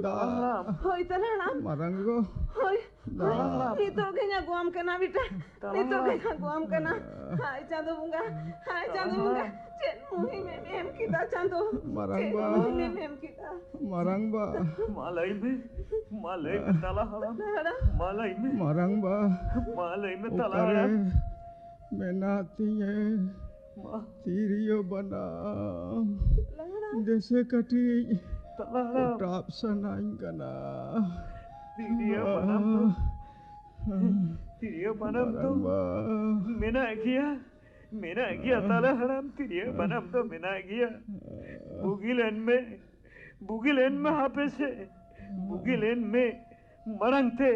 ᱫᱟᱜ᱾ ᱦᱳᱭ, ᱛᱟᱞᱟ ᱦᱟᱲᱟᱢ᱾ ᱢᱟᱨᱟᱝ ᱜᱚ᱾ ᱦᱳᱭ, ᱫᱟᱜ᱾ ᱦᱳᱭ᱾ ᱱᱤᱛᱚᱜ ᱜᱮᱧ ᱟᱹᱜᱩᱣᱟᱢ ᱠᱟᱱᱟ, ᱵᱮᱴᱟ᱾ ᱛᱟᱞᱟ ᱱᱤᱛᱚᱜ ᱦᱟᱲᱟᱢ᱾ ᱜᱮᱧ ᱟᱹᱜᱩᱣᱟᱢ ᱠᱟᱱᱟ᱾ ᱦᱟᱭ, ᱪᱟᱸᱫᱚ ᱵᱚᱸᱜᱟ᱾ ᱦᱟᱭ, ᱛᱟᱞᱟ ᱪᱟᱸᱫᱚ ᱵᱚᱸᱜᱟ᱾ ᱦᱟᱲᱟᱢ᱾ ᱪᱮᱫ ᱢᱩᱦᱤᱢᱮᱢ ᱮᱢ ᱠᱮᱫᱟ, ᱪᱟᱸᱫᱚ? ᱢᱟᱨᱟᱝ ᱪᱮᱫ ᱵᱟ᱾ ᱢᱩᱦᱤᱢᱮᱢ ᱮᱢ ᱠᱮᱫᱟ? ᱢᱟᱨᱟᱝ ᱵᱟ᱾ ᱢᱟ ᱞᱟᱹᱭ ᱢᱮ᱾ ᱢᱟ ᱞᱟᱹᱭ ᱢᱮ, ᱛᱟᱞᱟ ᱦᱟᱲᱟᱢ᱾ ᱛᱟᱞᱟ ᱦᱟᱲᱟᱢ᱾ ᱢᱟ ᱞᱟᱹᱭ ᱢᱮ᱾ ᱢᱟᱨᱟᱝ ᱵᱟ᱾ ᱢᱟ ᱞᱟᱹᱭ ᱢᱮ, ᱛᱟᱞᱟ ᱚᱠᱟᱨᱮ ᱦᱟᱲᱟᱢ᱾ ᱢᱮᱱᱟᱜ ᱛᱤᱧᱟᱹ? ᱢᱟ᱾ ᱛᱤᱨᱭᱳ ᱵᱟᱱᱟᱢ᱾ ᱛᱟᱞᱟ ᱦᱟᱲᱟᱢ᱾ ᱫᱮᱥᱮ ᱠᱟᱹᱴᱤᱡ ᱛᱟᱞᱟ ᱦᱟᱲᱟᱢ᱾ ᱚᱴᱟᱯ ᱥᱟᱱᱟᱧ ᱠᱟᱱᱟ᱾ ᱛᱤᱨᱭᱳ ᱵᱟᱱᱟᱢ ᱫᱚ, ᱛᱤᱨᱭᱳ ᱵᱟᱱᱟᱢ ᱫᱚ ᱢᱟᱨᱟᱝ ᱵᱟ᱾ ᱢᱮᱱᱟᱜ ᱜᱮᱭᱟ, ᱢᱮᱱᱟᱜ ᱜᱮᱭᱟ, ᱛᱟᱞᱟ ᱦᱟᱲᱟᱢ, ᱛᱤᱨᱭᱳ ᱵᱟᱱᱟᱢ ᱫᱚ ᱢᱮᱱᱟᱜ ᱜᱮᱭᱟ᱾ ᱵᱩᱜᱤ ᱞᱮᱱ ᱢᱮ, ᱵᱩᱜᱤ ᱞᱮᱱ ᱢᱮ, ᱦᱟᱯᱮ ᱥᱮ, ᱵᱩᱜᱤ ᱞᱮᱱ ᱢᱮ, ᱢᱟᱲᱟᱝ ᱛᱮ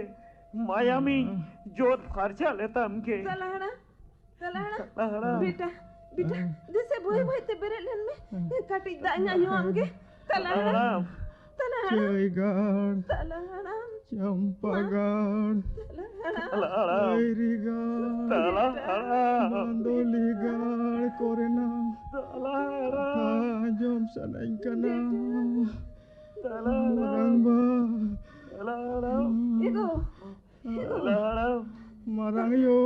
ᱢᱟᱭᱟᱢᱤᱧ ᱡᱚᱫ ᱯᱷᱟᱨᱪᱟ ᱞᱮᱛᱟᱢ ᱜᱮ᱾ ᱛᱟᱞᱟ ᱦᱟᱲᱟᱢ, ᱛᱟᱞᱟ ᱦᱟᱲᱟᱢ᱾ ᱛᱟᱞᱟ ᱦᱟᱲᱟᱢ᱾ ᱵᱮᱴᱟ, ᱵᱮᱴᱟ, ᱫᱮᱥᱮ ᱵᱟᱹᱭ ᱵᱟᱹᱭ ᱛᱮ ᱵᱮᱨᱮᱫ ᱞᱮᱱ ᱢᱮ᱾ ᱠᱟᱹᱴᱤᱡ ᱫᱟᱜ ᱧᱩ ᱟᱢ ᱜᱮ᱾ ᱛᱟᱞᱟ ᱦᱟᱲᱟᱢ᱾ ᱛᱟᱞᱟ ᱦᱟᱲᱟᱢ᱾ ᱪᱟᱹᱭᱜᱟᱲ᱾ ᱛᱟᱞᱟ ᱦᱟᱲᱟᱢ᱾ ᱪᱟᱢᱯᱟᱜᱟᱲ᱾ ᱛᱟᱞᱟ ᱦᱟᱲᱟᱢ᱾ ᱛᱟᱞᱟ ᱦᱟᱲᱟᱢ᱾ ᱵᱟᱹᱭᱨᱤᱜᱟᱲ᱾ ᱛᱟᱞᱟ ᱦᱟᱲᱟᱢ᱾ ᱵᱟᱸᱫᱚᱞᱤᱜᱟᱲ ᱠᱚᱨᱮᱱᱟᱜ ᱛᱟᱞᱟ ᱦᱟᱲᱟᱢ᱾ ᱠᱟᱛᱷᱟ ᱟᱸᱡᱚᱢ ᱥᱟᱱᱟᱧ ᱠᱟᱱᱟ᱾ ᱢᱟᱨᱟᱝᱵᱟ᱾ ᱮ ᱜᱳ, ᱮ ᱜᱳ᱾ ᱢᱟᱨᱟᱝ ᱭᱳ᱾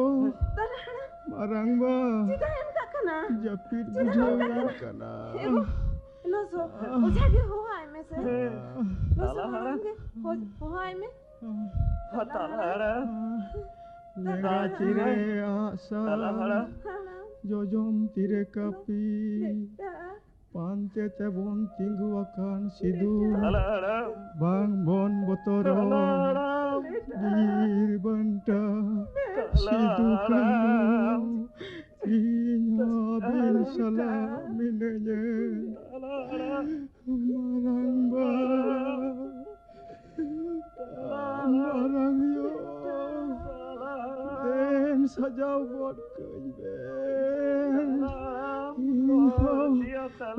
ᱛᱟᱞᱟ ᱦᱟᱲᱟᱢ᱾ ᱢᱟᱨᱟᱝᱵᱟ᱾ ᱪᱮᱫᱟᱜ ᱮᱢ ᱠᱟᱜ ᱠᱟᱱᱟ? ᱡᱟᱹᱯᱤᱫ ᱪᱮᱫᱟᱜ ᱵᱩᱡᱷᱟᱹᱣ ᱮᱢ ᱠᱟᱜ ᱠᱟᱱᱟ? ᱠᱟᱱᱟ᱾ ᱮ ᱜᱳ, ᱞᱚᱥᱚ, ᱚᱡᱷᱟ ᱜᱮ ᱦᱚᱦᱚᱣᱟᱭ ᱢᱮᱥᱮ᱾ ᱞᱚᱥᱚ ᱦᱟᱲᱟᱢ ᱜᱮ ᱦᱚ-, ᱦᱚᱦᱚᱣᱟᱭ ᱢᱮ᱾ ᱛᱟᱞᱟ ᱦᱟᱲᱟᱢ᱾ ᱞᱮᱸᱜᱟ ᱛᱤᱨᱮ ᱟᱜᱼᱥᱟᱨ, ᱡᱚᱡᱚᱢ ᱛᱤᱨᱮ ᱠᱟᱹᱯᱤ, ᱯᱟᱱᱛᱮ ᱛᱮᱵᱚᱱ ᱛᱤᱸᱜᱩ ᱟᱠᱟᱱ ᱥᱤᱫᱩ, ᱵᱟᱝ ᱵᱚᱱ ᱵᱚᱛᱚᱨᱚᱜ ᱵᱤᱨ ᱵᱟᱱᱴᱟ ᱥᱤᱫᱩ ᱠᱟᱹᱱᱦᱩ, ᱤᱧ ᱦᱚᱸ ᱟᱹᱵᱤᱱ ᱥᱟᱞᱟᱜ ᱢᱤᱱᱟᱹᱧᱟ ᱢᱟᱨᱟᱝᱵᱟ᱾ ᱢᱟᱨᱟᱝ ᱭᱳ, ᱫᱮᱱ ᱥᱟᱡᱟᱣ ᱜᱚᱫ ᱠᱟᱹᱧ ᱵᱮᱱ᱾ ᱤᱧ ᱦᱚᱸ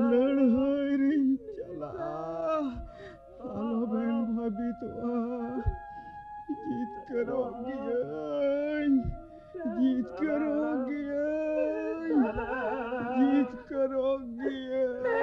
ᱞᱟᱹᱲᱦᱟᱹᱭ ᱨᱤᱧ ᱪᱟᱞᱟᱜᱼᱟ᱾ ᱟᱞᱚᱵᱮᱱ ᱵᱷᱟᱹᱵᱤᱛᱚᱜᱼᱟ, ᱡᱤᱛᱠᱟᱹᱨᱚᱜ ᱜᱤᱭᱟᱹᱧ᱾ ᱡᱤᱛᱠᱟᱹᱨᱚᱜ ᱜᱤᱭᱟᱹᱧ, ᱡᱤᱛᱠᱟᱹᱨᱚᱜ ᱜᱤᱭᱟᱹᱧ᱾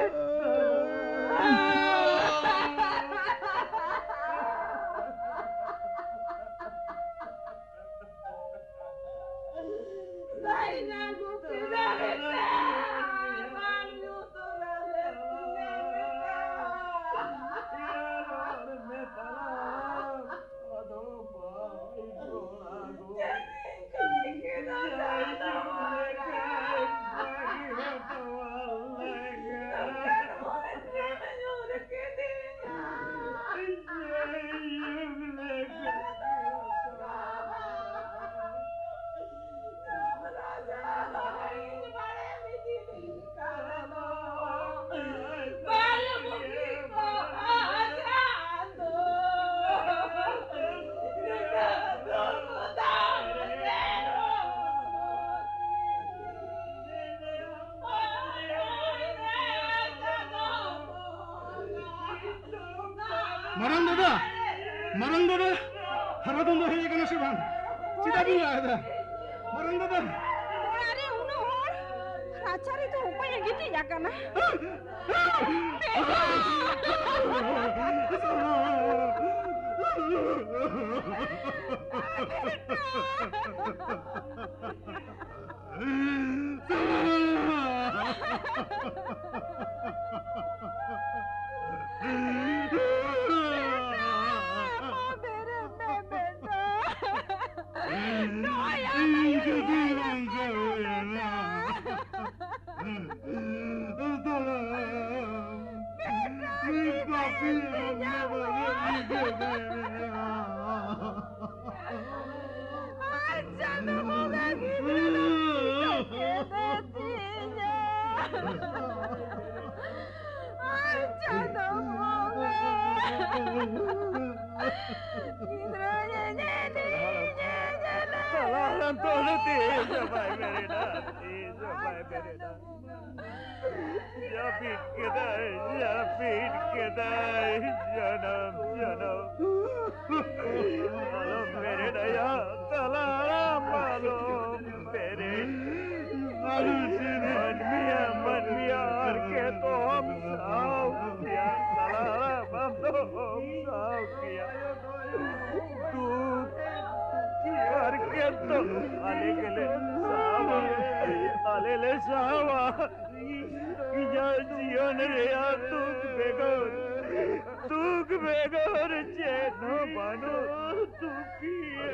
ᱢᱟᱨᱟᱝ ᱫᱟᱫᱟ, ᱢᱟᱨᱟᱝ ᱫᱟᱫᱟ, ᱦᱟᱨᱟ ᱫᱚᱱ ᱫᱚ ᱦᱮᱡ ᱟᱠᱟᱱᱟ ᱥᱮ ᱵᱟᱝ? ᱪᱮᱫᱟᱜ ᱵᱤᱱ ᱨᱟᱜ ᱮᱫᱟ? ᱢᱟᱨᱟᱝ ᱫᱟᱫᱟ᱾ ᱚᱲᱟᱜ ᱨᱮ ᱩᱱᱟᱹᱜ ᱦᱚᱲ, ᱪᱟᱨᱤ ᱫᱚ ᱚᱠᱚᱭᱮ ᱜᱤᱛᱤᱡ ᱟᱠᱟᱱᱟ? ᱵᱮᱨᱮᱫ ᱢᱮ ᱵᱮᱴᱟ᱾ ᱱᱚᱜᱼᱚᱭ ᱟᱢ ᱟᱭᱳ ᱤᱧ ᱡᱩᱫᱤ ᱧᱮᱞ ᱱᱚᱝᱠᱟ ᱠᱟᱱᱟ ᱦᱩᱭᱱᱟ, ᱵᱮᱴᱟ᱾ ᱛᱟᱦᱞᱮ ᱱᱩᱭ ᱯᱟᱯᱤ ᱨᱩᱢ ᱨᱮ ᱵᱟᱹᱱᱩᱜ ᱤᱧ ᱠᱟᱱᱟ᱾ ᱟᱨ ᱪᱟᱸᱫᱚ ᱵᱚᱸᱜᱟ ᱜᱤᱫᱽᱨᱟᱹ ᱫᱚ ᱪᱤᱠᱟᱹ ᱠᱮᱫᱮ ᱛᱤᱧᱟ? ᱟᱨ ᱪᱟᱸᱫᱚ ᱵᱚᱸᱜᱟ ᱜᱤᱫᱽᱨᱟᱹ ᱧᱮᱧᱮᱞᱤᱧ ᱦᱮᱡ ᱮᱱᱟ᱾ ᱪᱟᱞᱟᱣ ᱞᱮᱱ ᱛᱚᱞᱮ ᱛᱤᱥ ᱦᱚᱸ ᱵᱟᱭ ᱵᱮᱨᱮᱫᱟ, ᱛᱤᱥ ᱦᱚᱸ ᱵᱟᱭ ᱵᱮᱨᱮᱫᱟ᱾ ᱡᱟᱹᱯᱤᱫ ᱠᱮᱫᱟᱭ, ᱡᱟᱹᱯᱤᱫ ᱠᱮᱫᱟᱭ, ᱡᱟᱱᱟᱢ, ᱡᱟᱱᱟᱢ᱾ ᱟᱞᱚᱢ ᱵᱮᱨᱮᱫᱟᱭᱟ, ᱛᱟᱞᱟᱨᱟᱢ ᱟᱞᱚᱢ ᱵᱮᱨᱮᱫ᱾ ᱢᱟᱹᱱᱢᱤᱭᱟ, ᱢᱟᱹᱱᱢᱤᱭᱟ, ᱟᱨ ᱠᱮᱛᱚᱢ ᱥᱟᱦᱟᱣ ᱠᱮᱭᱟ, ᱛᱟᱞᱟᱨᱟᱢ ᱟᱞᱚᱢ ᱥᱟᱦᱟᱣ ᱠᱮᱭᱟ᱾ ᱫᱩᱠ ᱟᱨ ᱠᱮᱛᱚ ᱟᱞᱮ ᱜᱮᱞᱮ ᱥᱟᱦᱟᱣᱟ, ᱟᱞᱮ ᱞᱮ ᱥᱟᱦᱟᱣᱟ᱾ ᱤᱧᱟᱹᱜ ᱡᱤᱭᱚᱱ ᱨᱮᱭᱟᱜ ᱫᱩᱠ ᱵᱮᱜᱚᱨ, ᱫᱩᱠ ᱵᱮᱜᱚᱨ ᱪᱮᱫ ᱦᱚᱸ ᱵᱟᱹᱱᱩᱜ ᱫᱩᱠᱷᱤᱭᱟᱹ᱾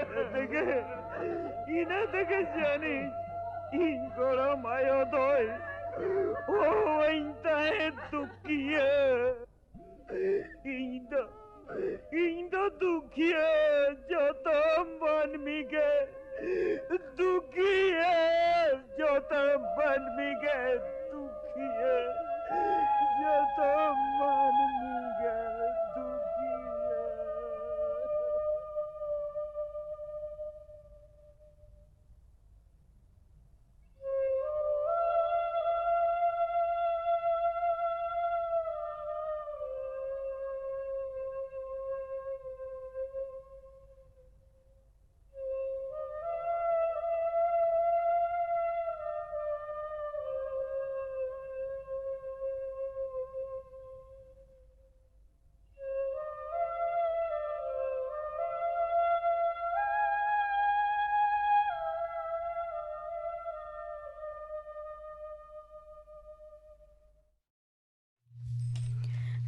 ᱤᱱᱟᱹ ᱛᱮᱜᱮ, ᱤᱱᱟᱹ ᱛᱮᱜᱮ ᱡᱟᱹᱱᱤᱡ ᱤᱧ ᱜᱚᱲᱚᱢ ᱟᱭᱳ ᱫᱚᱭ ᱦᱚᱦᱚᱣᱟᱹᱧ ᱛᱟᱦᱮᱸᱫ ᱫᱩᱠᱷᱤᱭᱟᱹ᱾ ᱤᱧ ᱫᱚ, ᱤᱧ ᱫᱚ ᱫᱩᱠᱷᱤᱭᱟᱹ, ᱡᱚᱛᱚ ᱢᱟᱹᱱᱢᱤ ᱜᱮ ᱫᱩᱠᱷᱤᱭᱟᱹ, ᱡᱚᱛᱚ ᱢᱟᱹᱱᱢᱤ ᱜᱮ ᱫᱩᱠᱷᱤᱭᱟᱹ, ᱡᱚᱛᱚ ᱢᱟᱹᱱᱢᱤ ᱜᱮ ᱫᱩᱠᱷᱤᱭᱟᱹ᱾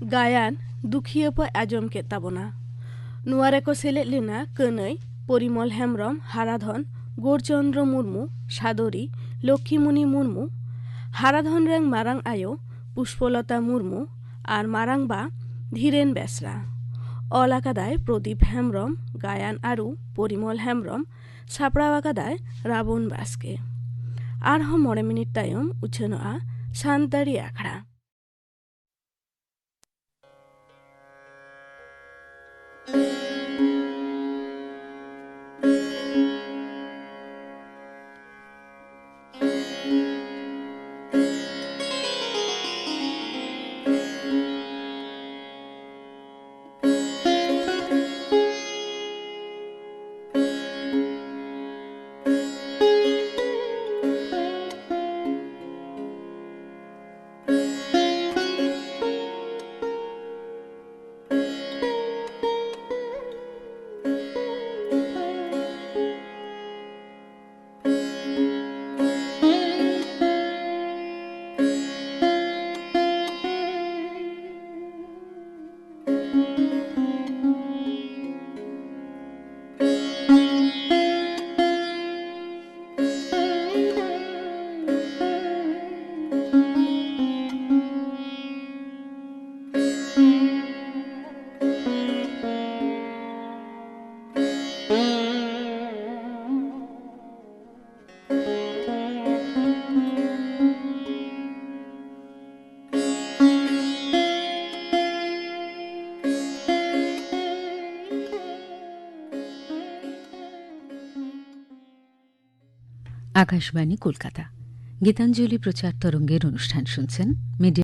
ᱜᱟᱭᱟᱱ ᱫᱩᱠᱷᱤᱭᱟᱹ ᱯᱮ ᱟᱸᱡᱚᱢ ᱠᱮᱫ ᱛᱟᱵᱚᱱᱟ᱾ ᱱᱚᱣᱟ ᱨᱮᱠᱚ ᱥᱮᱞᱮᱫ ᱞᱮᱱᱟ ᱠᱟᱹᱱᱟᱹᱭ, ᱯᱚᱨᱤᱢᱚᱞ ᱦᱮᱢᱵᱽᱨᱚᱢ, ᱦᱟᱨᱟᱫᱷᱚᱱ, ᱜᱳᱨᱪᱚᱱᱫᱨᱚ ᱢᱩᱨᱢᱩ, ᱥᱟᱫᱚᱨᱤ, ᱞᱚᱠᱠᱷᱤᱢᱩᱱᱤ ᱢᱩᱨᱢᱩ, ᱦᱟᱨᱟᱫᱷᱚᱱ ᱨᱮᱱ ᱢᱟᱨᱟᱝ ᱟᱭᱳ ᱯᱩᱥᱯᱚᱞᱚᱛᱟ ᱢᱩᱨᱢᱩ ᱟᱨ ᱢᱟᱨᱟᱝ ᱵᱟ ᱫᱷᱤᱨᱮᱱ ᱵᱮᱥᱨᱟ᱾ ᱚᱞ ᱟᱠᱟᱫᱟᱭ ᱯᱨᱚᱫᱤᱯ ᱦᱮᱢᱵᱽᱨᱚᱢ, ᱜᱟᱭᱟᱱ ᱟᱹᱨᱩ ᱯᱚᱨᱤᱢᱚᱞ ᱦᱮᱢᱵᱽᱨᱚᱢ, ᱥᱟᱯᱲᱟᱣ ᱟᱠᱟᱫᱟᱭ ᱨᱟᱵᱚᱱ ᱵᱟᱥᱠᱮ᱾ ᱟᱨᱦᱚᱸ ᱢᱚᱬᱮ ᱢᱤᱱᱤᱴ ᱛᱟᱭᱚᱢ ᱩᱪᱷᱟᱹᱱᱚᱜᱼᱟ ᱥᱟᱱᱛᱟᱲᱤ ᱟᱠᱷᱲᱟ᱾ আকাশবাণী কলকাতা। গীতাঞ্জলি প্রচার তরঙ্গের অনুষ্ঠান শুনছেন। মিডিয়া